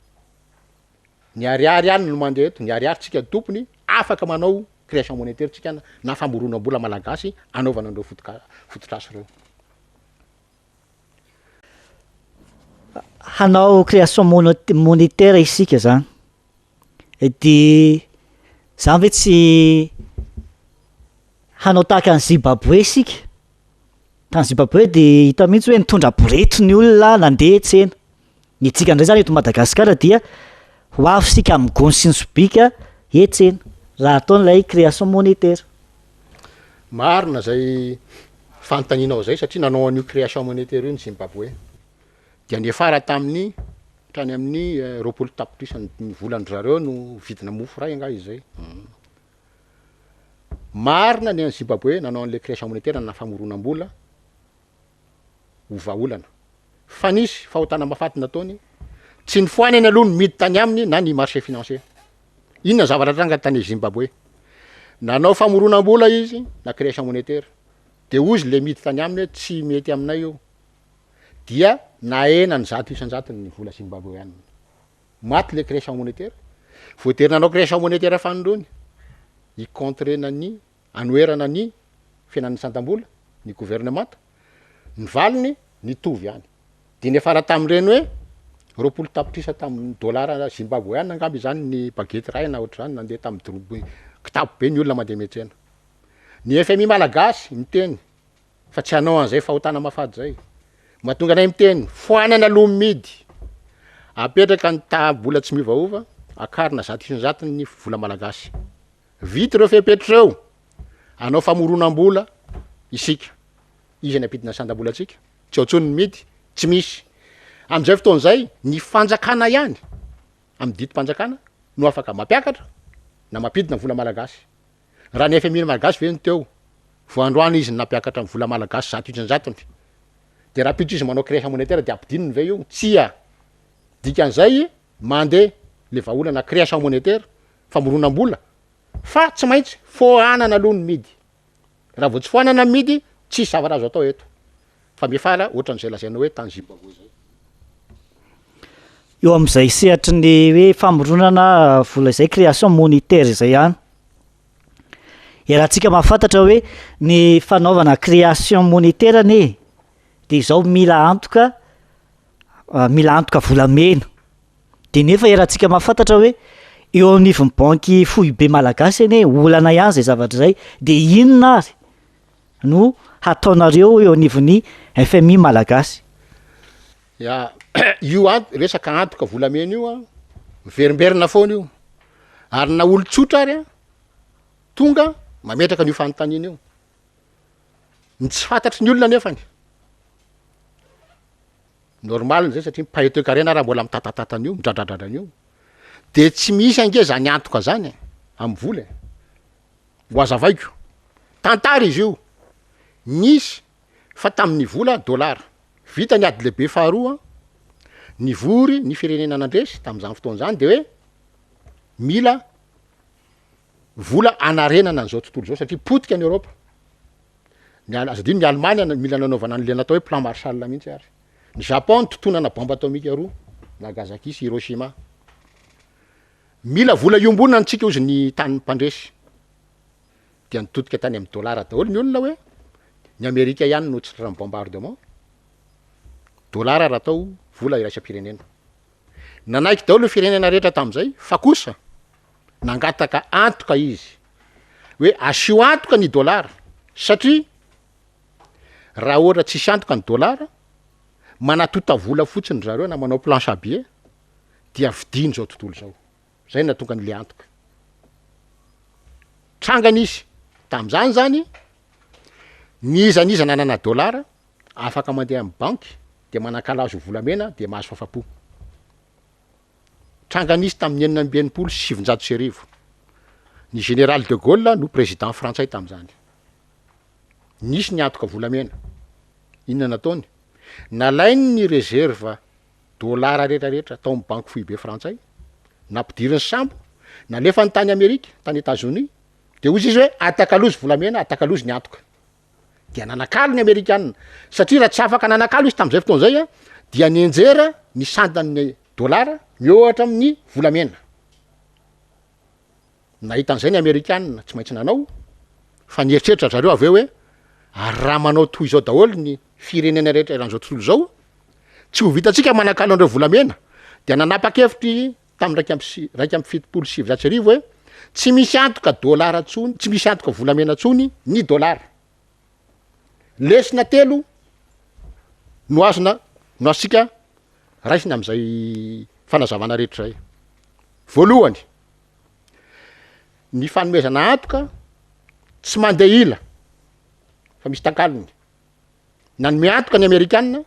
Speaker 2: Ny ariary ihany no mandeha eto, ny ariary tsika tompony, afaka manao création monétaire tsika na famoronam-bola malagasy anaovana an'ireo fotoka- fototr'asa ireo.
Speaker 1: Hanao création monet- monétaire isika zany, de zany ve tsy hanao tahaka an'i Zimbabwe isika? Tany Zimbabwe de hita mihitsy hoe nitondra borety ny olona nandeha tsena, ny antsika indray zany eto Madagasikara dia ho avy isika amin'ny gony sy ny sobika etsena raha atao ilay création monétaire.
Speaker 2: Marina zay. fanontanianao zay satria nanao an'io création monétaire io ny Zimbabwe dia niafara tamin'ny hatrany amin'ny 20 tapitrisa ny volan-dry zareo no vidina mofo iray angaha izy zay. Marina ny an'i Zimbabwe nanao an'le création monétaire na famoronam-bola ho vahaolana. Fa nisy fahotana mahafaty nataony, tsy nifoanany aloha ny midy tany aminy na ny marché financier. Inona ny zavatra nitranga tany Zimbabwe? Nanao famoronam-bola izy na création monétaire, de hozy le midy tany aminy hoe tsy mety aminay io, dia nahena ny 100% ny vola zimbabweana. Maty le création monétaire, voatery nanao création monétaire fanindroany hi-contrena ny anoherana ny fihenan'ny sandam-bola ny governemanta, ny valiny nitovy ihany. Dia niafara tamin'ireny hoe 20 tapitrisa tamin'ny dolara zimbabweana angamba izany ny bagety iray na ohatr'izany nandeha tamin'ny drobo kitapo be ny olona mandeha miantsena. Ny FMI malagasy miteny fa tsy hanao an'izay fahotana mafady izay. Mahatonga anay miteny, foanana aloha ny midy, apetraka ny taha-bola tsy miovaova, akarina 100% ny vola malagasy. Vita ireo fepetra ireo, hanao famoronam-bola isika. Iza ny hampidina ny sandam-bolantsika? Tsy ao intsony ny midy, tsy misy. Amin'izay fotoana izay, ny fanjakana ihany, amin'ny didim-panjakana, no afaka mampiakatra na mampidina ny vola malagasy. Raha ny FMI malagasy ve no teo, vao androany izy no nampiakatra ny vola malagasy 100%. Dia rahampitso izy manao création monétaire dia ampidininy ve io? Tsia. Dikan'izay, mandeha le vahaolana création monétaire, famoronam-bola, fa tsy maintsy foanana aloha ny midy. Raha vao tsy foanana ny midy, tsisy zavatra azo atao eto. Fa miafara ohatran'izay lazainao hoe tany Zimbabwe zay.
Speaker 1: Eo amin'izay sehatry ny hoe famoronana vola izay, création monétaire izay ihany. Iarahantsika mahafantatra hoe ny fanaovana création monétaire anie de izao mila antoka mila antoka volamena. De nefa iarahantsika mahafantatra hoe eo anivon'ny banky foibe malagasy anie olana ihany zay zavatra zay, de inona ary no hataonareo eo anivon'ny FMI malagasy?
Speaker 2: Ya, io an- resaka antoka volamena io an, miverimberina foana io, ary na olon-tsotra ary an, tonga mametraka an'io fanontaniana io, ny tsy fantatry ny olona nefany, normal zay satria mpahay toekarena raha mbola mitatatata an'io, midradradradra an'io, de tsy misy ange zany antoka zany e, amy vola e, ho azavaiko, tantara izy io, nisy fa tamin'ny vola dolara, vita ny ady lehibe faharoa, nivory ny firenena nandresy tamin'izany fotoana izany de hoe mila vola hanarenana an'izao tontolo izao satria potika ny Eoropa, ny aza adino ny Allemagne mila nanaovana an'le natao hoe plan Marshall mihitsy ary, ny Japon nitotonana bombe atomique roa, Nagasaki sy Hiroshima, mila vola iombonana antsika hozy ny tany mpandresy, dia nitodika tany amin'ny dollar daholo ny olona hoe ny Amerika ihany no tsy tratran'ny bombardement, dollar raha atao vola iraisam-pirenena. Nanaiky daholo ny firenena rehetra tamin'izay fa kosa nangataka antoka izy hoe asio antoka ny dollar satria raha ohatra tsisy antoka ny dollar manatota vola fotsiny ry zareo na manao planche à billets dia vidiany izao tontolo izao. Zay nahatonga an'le antoka. Tranga nisy tam'zany zany, n'iza n'iza nanana dollar afaka mandeha amy banky de manakalo azy ho volamena de mahazo fafapo. Tranga nisy tamin'ny 1966. Ny général de Gaulle no président frantsay tam'zany. Nisy ny antoka volamena. Inona nataony? Nalainy ny réserve Dolara rehetra rehetra tao amin'ny banky foibe frantsay, nampidiriny sambo, nalefany tany Amerika, tany Etazonia, de hozy izy hoe atakalozy volamena, atakalozy ny antoka. Dia nanakalo ny Amerikana, satria raha tsy afaka nanakalo izy tamin'izay fotoana izay dia nianjera ny sandan'ny dolara mihoatra amin'ny volamena. Nahita an'izay ny Amerikana, tsy maintsy nanao, fa nieritreritra ry zareo avy eo hoe, ary raha manao toy izao daholo ny firenena rehetra eran'izao tontolo izao, tsy ho vitantsika manakalo an'ireo volamena. Dia nanapa-kevitra izy tamin'ny iraika amby si-, 1971 hoe, tsy misy antoka dolara intsony, tsy misy antoka volamena intsony ny dolara. Lesona telo no azona, no azontsika raisina amin'izay fanazavana rehetra izay. Voalohany, Ny fanomezana antoka tsy mandeha ila fa misy takalony. Nanome antoka ny Amerikana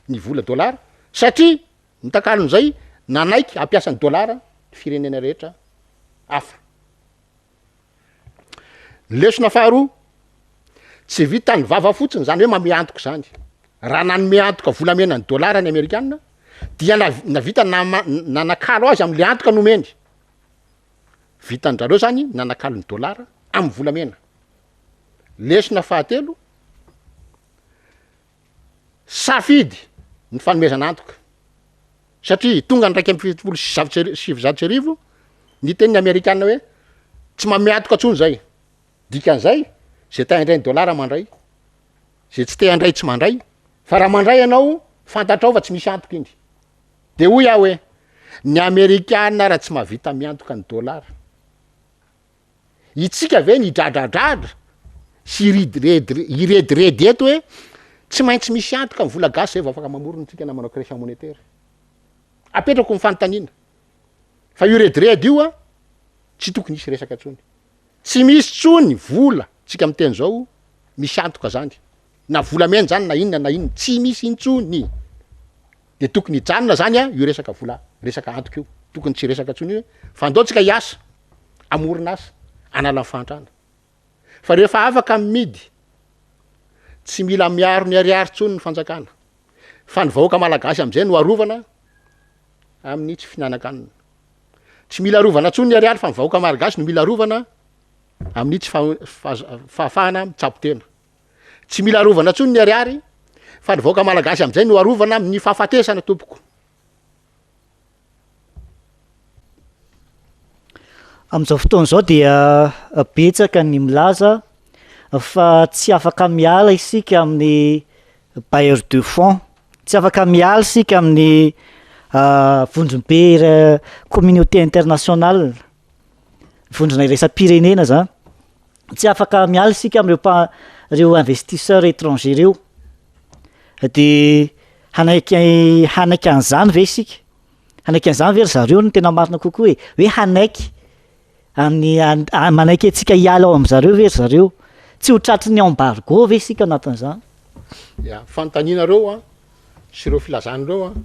Speaker 2: ny vola dollar satria ny takalon'izay nanaiky hampiasa ny dollar ny firenena rehetra hafa. Ny lesona faharoa, tsy vitan'ny vava fotsiny zany hoe manome antoka zany. Raha nanome antoka volamena ny dollar ny Amerikana dia navita nanakalo azy am'le antoka nomeny. Vitan-drareo zany nanakalo ny dollar amy volamena. Lesona fahatelo, safidy ny fanomezana antoka satria tonga ny 1971 niteny ny amerikana hoe tsy manome antoka ntsony zay, dikan'izay zay te handray ny dollar mandray, zay tsy te handray tsy mandray, fa raha mandray ianao fantatrao fa tsy misy antoka iny, de hoy aho hoe ny amerikana raha tsy mahavita miantoka ny dollar, Itsika ve ny hidradradradra sy hirediredy hirediredy eto hoe tsy maintsy misy antoka ny vola gasy zay vao afaka mamorona tsika na manao création monétaire? Apetrako ny fanontaniana fa io rediredy io a tsy tokony hisy resaka intsony. Tsy misy tsony vola tsika miteny zao misy antoka zany na volamena zany na inona na inona tsy misy intsony. De tokony hijanona zany a io resaka vola resaka antoka io, tokony tsy resaka intsony io fa andao tsika hiasa hamorona asa hanala ny fahantrana fa rehefa afaka midy tsy mila miaro ny ariary intsony ny fanjakana fa ny vahoaka malagasy am'izay no arovana amin'ny tsy fihinanan-kanina, tsy mila arovana intsony ny ariary fa ny vahoaka malagasy no mila arovana amin'ny tsy fahafahana mitsabo tena. Tsy mila arovana intsony ny ariary fa ny vahoaka malagasy amin'izay no arovana amin'ny fahafatesana tompoko.
Speaker 1: Amin'izao fotoana izao dia betsaka ny milaza fa tsy afaka miala isika amin'ny bailleur de fonds, tsy afaka miala isika amin'ny vondrom-be communauté internationale, vondrona iraisam-pirenena zany. Tsy afaka miala isika amin'ireo mpa- ireo investisseurs étrangers ireo. De hanaiky hanaiky an'izany ve isika? Hanaiky an'izany ve ry zareo no tena marina kokoa e? Hoe hanaiky amin'ny an- manaiky antsika hiala ao amin-jareo ve ry zareo? Tsy ho tratry ny embargo ve isika anatin'izany?
Speaker 2: Ya, fanontaniana ireo an, sy ireo filazana ireo an,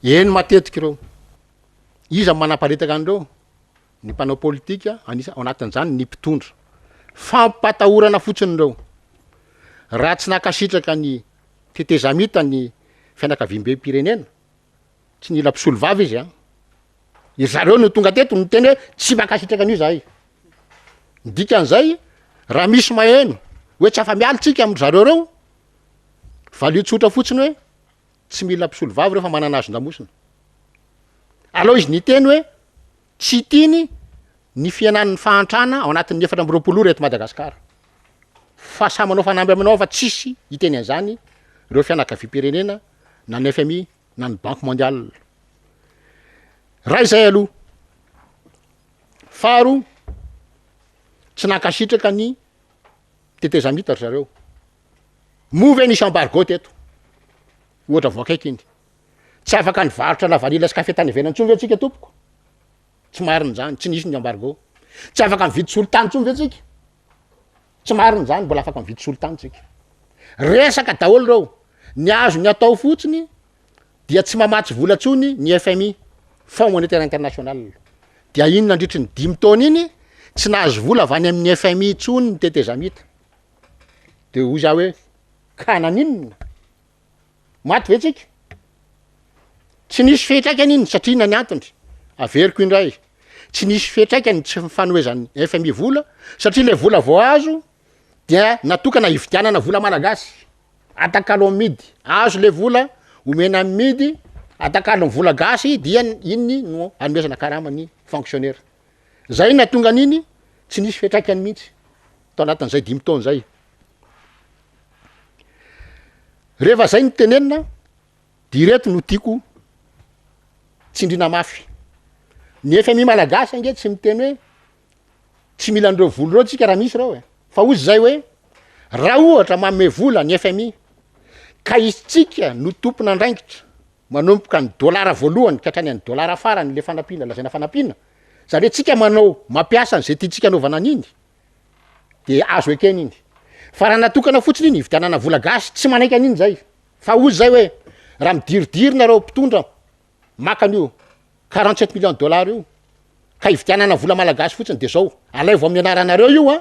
Speaker 2: eny matetika ireo. Iza no manaparitaka an'ireo? Ny mpanao politika, anisa, ao anatin'izany ny mpitondra. Fampatahorana fotsiny ireo. Raha tsy nankasitraka ny tetezamita ny fianakaviambem-pirenena, tsy nila mpisolovava izy an. Ry zareo no tonga teto niteny hoe tsy mankasitraka an'io zahay. Ny dikan'izay, raha misy maheno hoe tsy afa-miala tsika amin-dry zareo ireo, valio tsotra fotsiny hoe tsy mila mpisolovava ireo fa manana hazon-damosina. Aleo izy niteny hoe tsy tiany ny fihenan'ny fahantrana ao anatin'ny 24 ora eto Madagasikara. Fa samy manao fanamby aminao fa tsisy hiteny an'izany ireo fianakaviam-pirenena na ny FMI na ny Banque mondiale. Raha izay aloha. Faharoa, tsy nankasitraka ny tetezamita ry zareo. Moa ve nisy embargo teto? Ohatra vao akaiky iny. Tsy afaka nivarotra lavanila sy kafe tany ivelany intsony ve tsika tompoko? Tsy marina izany, tsy nisy ny embargo. Tsy afaka nividy solitany intsony ve tsika? Tsy marina izany, mbola afaka mividy solitany tsika. Resaka daholo ireo. Ny azony atao fotsiny dia tsy mamatsy vola intsony ny FMI, Fonds Monétaire International. Dia iny nandritry ny dimy taona iny, tsy nahazo vola avy any amin'ny FMI intsony ny tetezamita. De hoy za hoe, ka naninona? Maty ve tsika? Tsy nisy fiantraikany iny satria inona ny antony? Averiko indray, tsy nisy fiantraikany tsy fanomezan'ny FMI vola satria le vola vao azo dia natokana hividianana vola malagasy, atakalo amidy, azo le vola omena amidy, atakalo ny vola gasy dia iny no anomezana karama ny fonctionnaire. Zay nahatonga an'iny tsy nisy fiantraikany mihitsy tao anatin'izay dimy taona zay. Rehefa zay no tenenina de ireto no tiako tsindrina mafy. Ny FMI malagasy ange tsy miteny hoe tsy mila an'ireo vola ireo tsika raha misy ireo e, fa hozy zay hoe raha ohatra manome vola ny FMI ka isika no tompon'andraikitra manomboka ny dolara voalohany ka hatrany any dolara farany le fanampiana lazaina fanampiana, zany hoe tsika manao mampiasa an'izay tiantsika anaovana an'iny de azo ekena iny. Fa raha natokana fotsiny iny hividianana vola gasy, tsy manaiky an'iny zay. Fa hozy zay hoe, raha midiridiry nareo mpitondra maka an'io 47 millions de dollars io, ka hividianana vola malagasy fotsiny de zao, alaivo amin'ny anaranareo io an,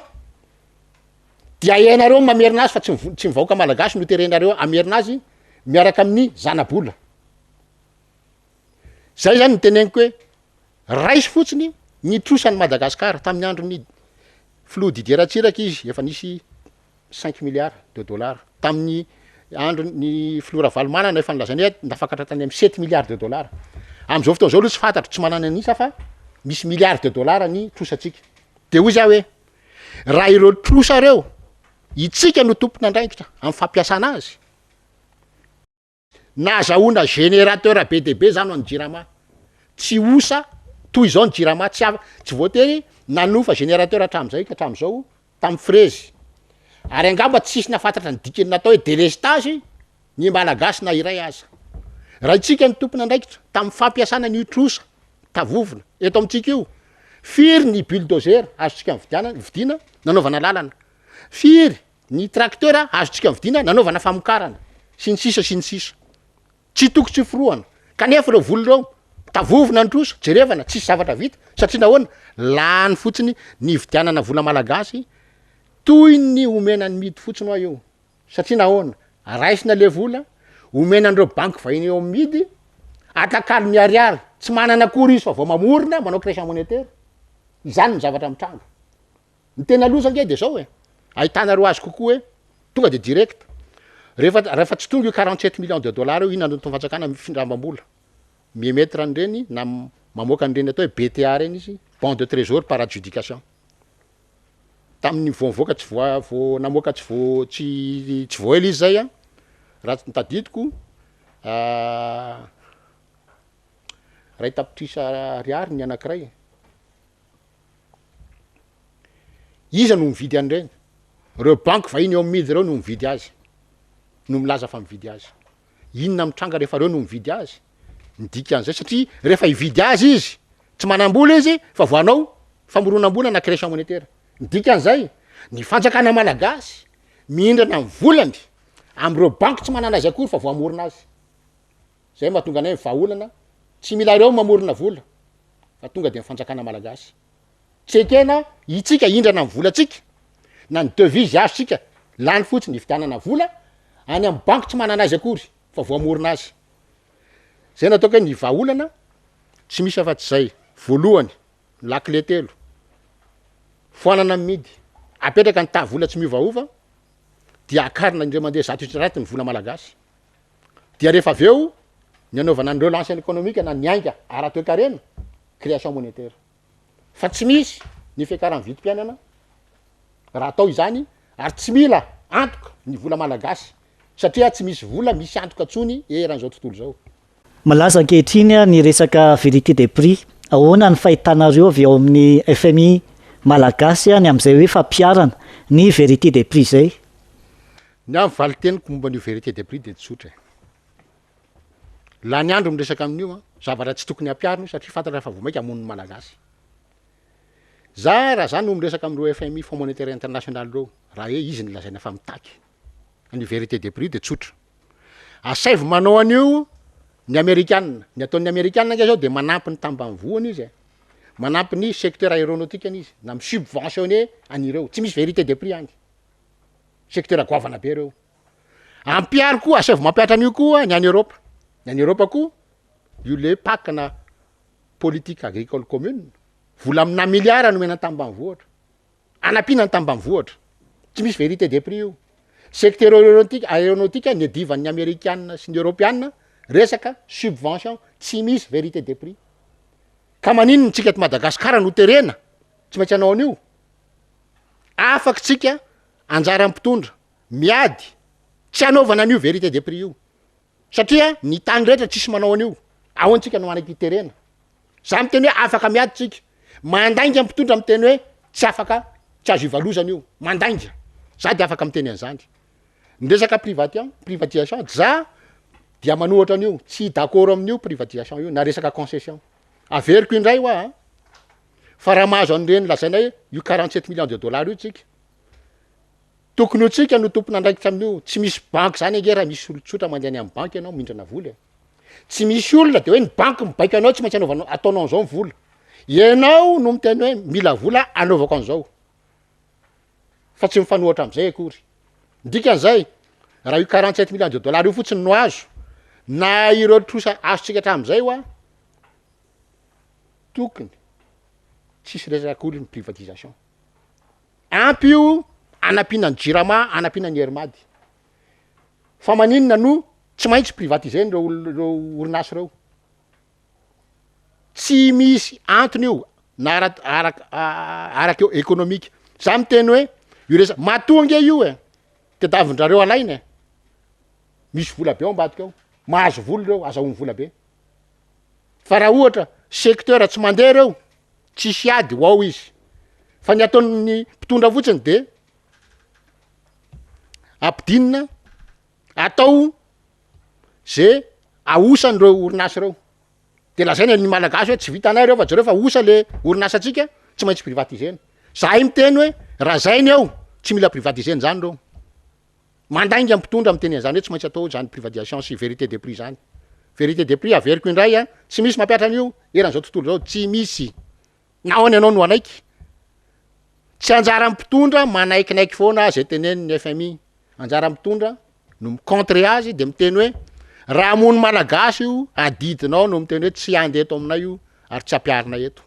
Speaker 2: dia ianareo mamerina azy fa tsy tsy ny vahoaka malagasy no terenareo hamerina azy miaraka amin'ny zanabola. Zay zany no teneniko hoe raiso fotsiny ny trosan'i Madagasikara tamin'ny andron'ny filoha Didier Ratsiraka izy efa nisy cinq milliards de dollars, tamin'ny andron'ny filoha Ravalomanana efa nilazany hoe nafakatra tany amin'ny sept milliards de dollars. Amin'izao fotoana izao aloha tsy fantatro, tsy manana an'isa fa misy milliards de dollars ny trosantsika. De hoy za hoe raha ireo trosa ireo itsika no tompon'andraikitra amin'ny fampiasana azy, Nahazahoana générateur be dia be zany ho an'ny jirama. Tsy osa toy izao ny jirama, tsy afa, tsy voatery nanofa générateur hatramin'izay ka hatramin'izao tamin'ny frezy. Ary angamba tsisy nahafantatra ny dikan'ny natao hoe délestage ny Malagasy na iray aza. Raha itsika no tompon'andraikitra tamin'ny fampiasana an'io trosa tavovona eto amintsika io, firy ny bulldozer azontsika nividianana, vidiana nanaovana lalana? Firy Ny tracteur azontsika vidiana nanaovana famokarana, sy ny sisa sy ny sisa. Tsy toko tsy forohana. Kanefa ireo vola ireo, tavovona ny trosa, jerevana, tsisy zavatra vita. Satria nahoana? Lany fotsiny ny hividianana vola malagasy, toy ny omena ny midy fotsiny hoa io. Satria nahoana? Raisina le vola, omena an'ireo banky vahiny eo amin'ny midy, atakalo ny ariary, tsy manana akory izy fa vao mamorona, manao création monétaire. Izany ny zavatra mitranga. Ny tena loza ange de zao e, ahitanareo azy kokoa hoe tonga de direct, rehefa rehefa tsy tonga io 47 millions de dollars io inona no ataon'ny fanjakana findramam-bola, mi-emettre an'ireny na mamoaka an'ireny atao hoe BTA reny izy, bon de trésor par adjudication, tamin'ny vao nivoaka tsy voa vao namoaka tsy vao tsy tsy vao ela izy zay an, raha tsy ny tadidiko iray tapitrisa ariary ny anakiray. Iza no mividy an'ireny? Ireo banky vahiny eo amin'ny midy ireo no mividy azy, no milaza fa mividy azy. Inona mitranga rehefa ireo no mividy azy? Ny dikan'izay, satria rehefa hividy azy izy, tsy manam-bola izy fa vao hanao famoronam-bola na création monétaire. Ny dikan'izay, ny fanjakana malagasy mihindrana ny volany amin'ireo banky tsy manana azy akory fa vao hamorona azy. Zay mahatonga anay vahaolana, tsy mila ireo mamorona vola fa tonga de ny fanjakana malagasy. Tsy ekena itsika hindrana ny volatsika na ny devise azontsika lany fotsiny hividianana vola any amin'ny banky tsy manana azy akory fa voamorona azy. Zay no ataoko hoe ny vahaolana tsy misy afa-tsy zay. Voalohany, ny lakile telo, foanana ny midy, apetraka ny taha vola tsy miovaova dia akarina indray mandeha 100% ny vola malagasy. Dia rehefa avy eo ny anaovana ny relance économique na ny ainga ara-toekarena, création monétaire. Fa tsy misy ny fiakaran'ny vidim-piainana raha atao izany ary tsy mila antoka ny vola malagasy satria tsy misy vola misy antoka intsony eran'izao tontolo izao.
Speaker 1: Malaza ankehitriny ny resaka vérité des prix. Ahoana ny fahitanareo avy ao amin'ny fmi Malagasy ny amin'izay hoe fampiharana ny vérité des prix izay?
Speaker 2: Ny ahy ny valin-teniko momba an'io vérité des prix dia tsotra e. Lany andro miresaka amin'io an, zavatra tsy tokony hampiharina io satria fantatra fa vao mainka hamono ny Malagasy. Za raha za no miresaka amin'ireo FMI, Fonds Monétaire International ireo, raha hoe izy no lazaina fa mitaky an'io vérité des prix dia tsotra. Asaivo manao an'io ny Amerikana, ny ataon'ny Amerikana ange zao dia manampy ny tambanivohony izy e, manampy ny secteur aéronautique-ny izy na mi-subventionner an'ireo, tsy misy vérité des prix any. Secteur goavana be reo. Ampiharo koa, asaivo mampihatra an'io koa ny any Europe. Ny any Europe koa, io le PAC na politique agricole commune, vola amina milliard nomena ny tambanivohitra. Anampiana ny tambanivohitra. Tsy misy vérité des prix io. Secteur aéronautique, aéronautique niadivan'ny amerikana sy ny eoropeana resaka subvention, tsy misy vérité des prix. Ka maninona tsika eto Madagasikara no terena tsy maintsy hanao an'io? Afaka tsika anjaran'ny mpitondra miady tsy hanaovana an'io vérité des prix io satria ny tany rehetra tsisy manao an'io, ahoana tsika no manaiky hiterena? Za miteny hoe afaka miady tsika, mandainga ny mpitondra miteny hoe tsy afaka tsy azo ivalozana io, mandainga, za de afaka miteny an'zany. Ny resaka privation privatisation za dia manohatra an'io, tsy d'accord amin'io privatisation io na resaka concession, averiko indray hoa an, fa raha mahazo an'ireny lazaina hoe io 47 millions de dollars io tsika. Tokony ho tsika no tompon'andraikitra amin'io, tsy misy banky zany ange raha misy olon-tsotra mandeha any amin'ny banky ianao mindrana vola e. Tsy misy olona de hoe ny banky mibaiko anao tsy maintsy anaovanao ataonao an'izao ny vola. Ianao no miteny hoe mila vola anaovako an'izao. Fa tsy mifanohatra am'zay akory. Ny dikan'izay, raha io 47 millions de dollars io fotsiny no azo, na ireo trosa azontsika hatramin'izay hoa, tokony tsisy resaka akory ny privatisation. Ampy io anampiana ny jirama, anampiana ny air mad. Fa maninona no tsy maintsy privatiser-na ireo olona ireo orinasa ireo? Tsy misy antony io na ara- arak- araka ekonomika. Za miteny hoe io resa- matoa ange io e, tedavin-drareo alaina e, misy vola be ao ambadika ao, mahazo vola ireo, azahoany vola be. Fa raha ohatra secteur tsy mandeha ireo, tsisy ady ho ao izy. Fa ny ataon'ny mpitondra fotsiny de ampidinina, atao ze ahosan'ireo orinasa ireo. De lazaina ny malagasy hoe tsy vitanay reo fa jereo fa osa le orinasantsika tsy maintsy privatisena. Zahay miteny hoe raha zay ny eo tsy mila privatisena zany reo. Mandainga ny mpitondra miteny an'zany hoe tsy maintsy atao zany privatisation sy vérité des prix zany. Vérité des prix averiko indray a, tsy misy mampihatra an'io eran'izao tontolo zao, tsy misy. Nahoana ianao no hanaiky? Tsy anjaran'ny mpitondra manaikinaiky foana zay tenenin'ny FMI. Anjaran'ny mpitondra no mi-contrer azy de miteny hoe raha hamono malagasy io, adidinao no miteny hoe tsy handeha eto aminay io ary tsy hampiharina eto.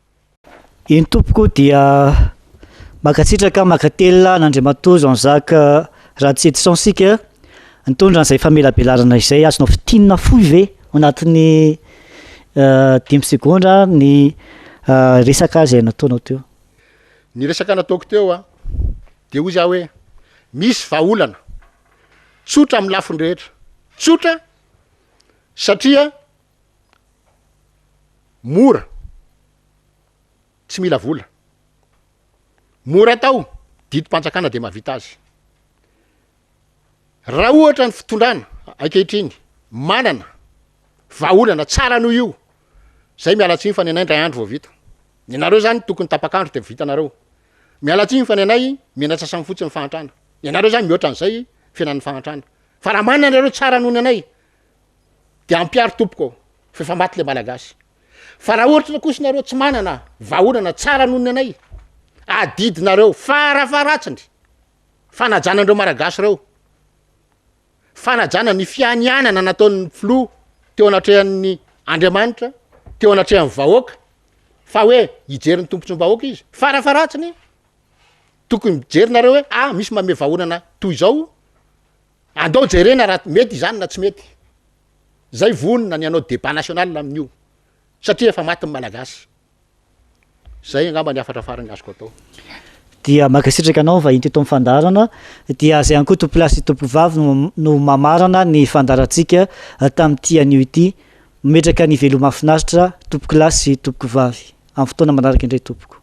Speaker 1: Eny tompoko dia mankasitraka mankatelina an'Andriamatoa Jean Jacques Ratsietison isika nitondra an'izay famelabelarana izay. Azonao fintinina fohy ve ao anatin'ny dimy segondra ny resaka izay nataonao teo?
Speaker 2: Ny resaka nataoko teo a, de hoy za hoe misy vahaolana tsotra amin'ny lafiny rehetra, tsotra satria mora, tsy mila vola, mora atao, didim-panjakana de mahavita azy. Raha ohatra ny fitondrana ankehitriny manana vahaolana tsara noho io, zay miala tsiny fa ny anay ndray andro vao vita. Ny anareo zany tokony tapak'andro de vitanareo. Miala tsiny fa ny anay mena sasany fotsiny fahantrana. Ny anareo zany mihoatra an'izay fiainan'ny fahantrana. Fa raha manana nareo tsara noho ny anay de ampiaro tompoko fa efa maty le malagasy. Fa raha ohatra kosa nareo tsy manana vahaolana tsara noho ny anay, adidinareo farafaharatsiny fanajana an'ireo Malagasy ireo, fanajana ny fianianana nataon'ny filoha teo anatrehan'ny Andriamanitra, teo anatrehan'ny vahoaka, fa hoe hijery ny tombontsoam-bahoaka izy, farafaharatsiny tokony mijery nareo hoe ah misy manome vahaolana toy izao, andao jerena raha mety izany na tsy mety. Zay vonona ny hanao débat national amin'io satria efa maty ny Malagasy. Zay angamba ny hafatra farany azoko atao.
Speaker 1: Dia mankasitraka anao vahiny teto amin'ny fandaharana. Dia zay ihany koa tompolahy sy tompovavy no no mamarana ny fandaharantsika tamin'ity anio ity. Mametraka ny veloma mahafinaritra tompokolahy sy tompokovavy. Amin'ny fotoana manaraka indray tompoko.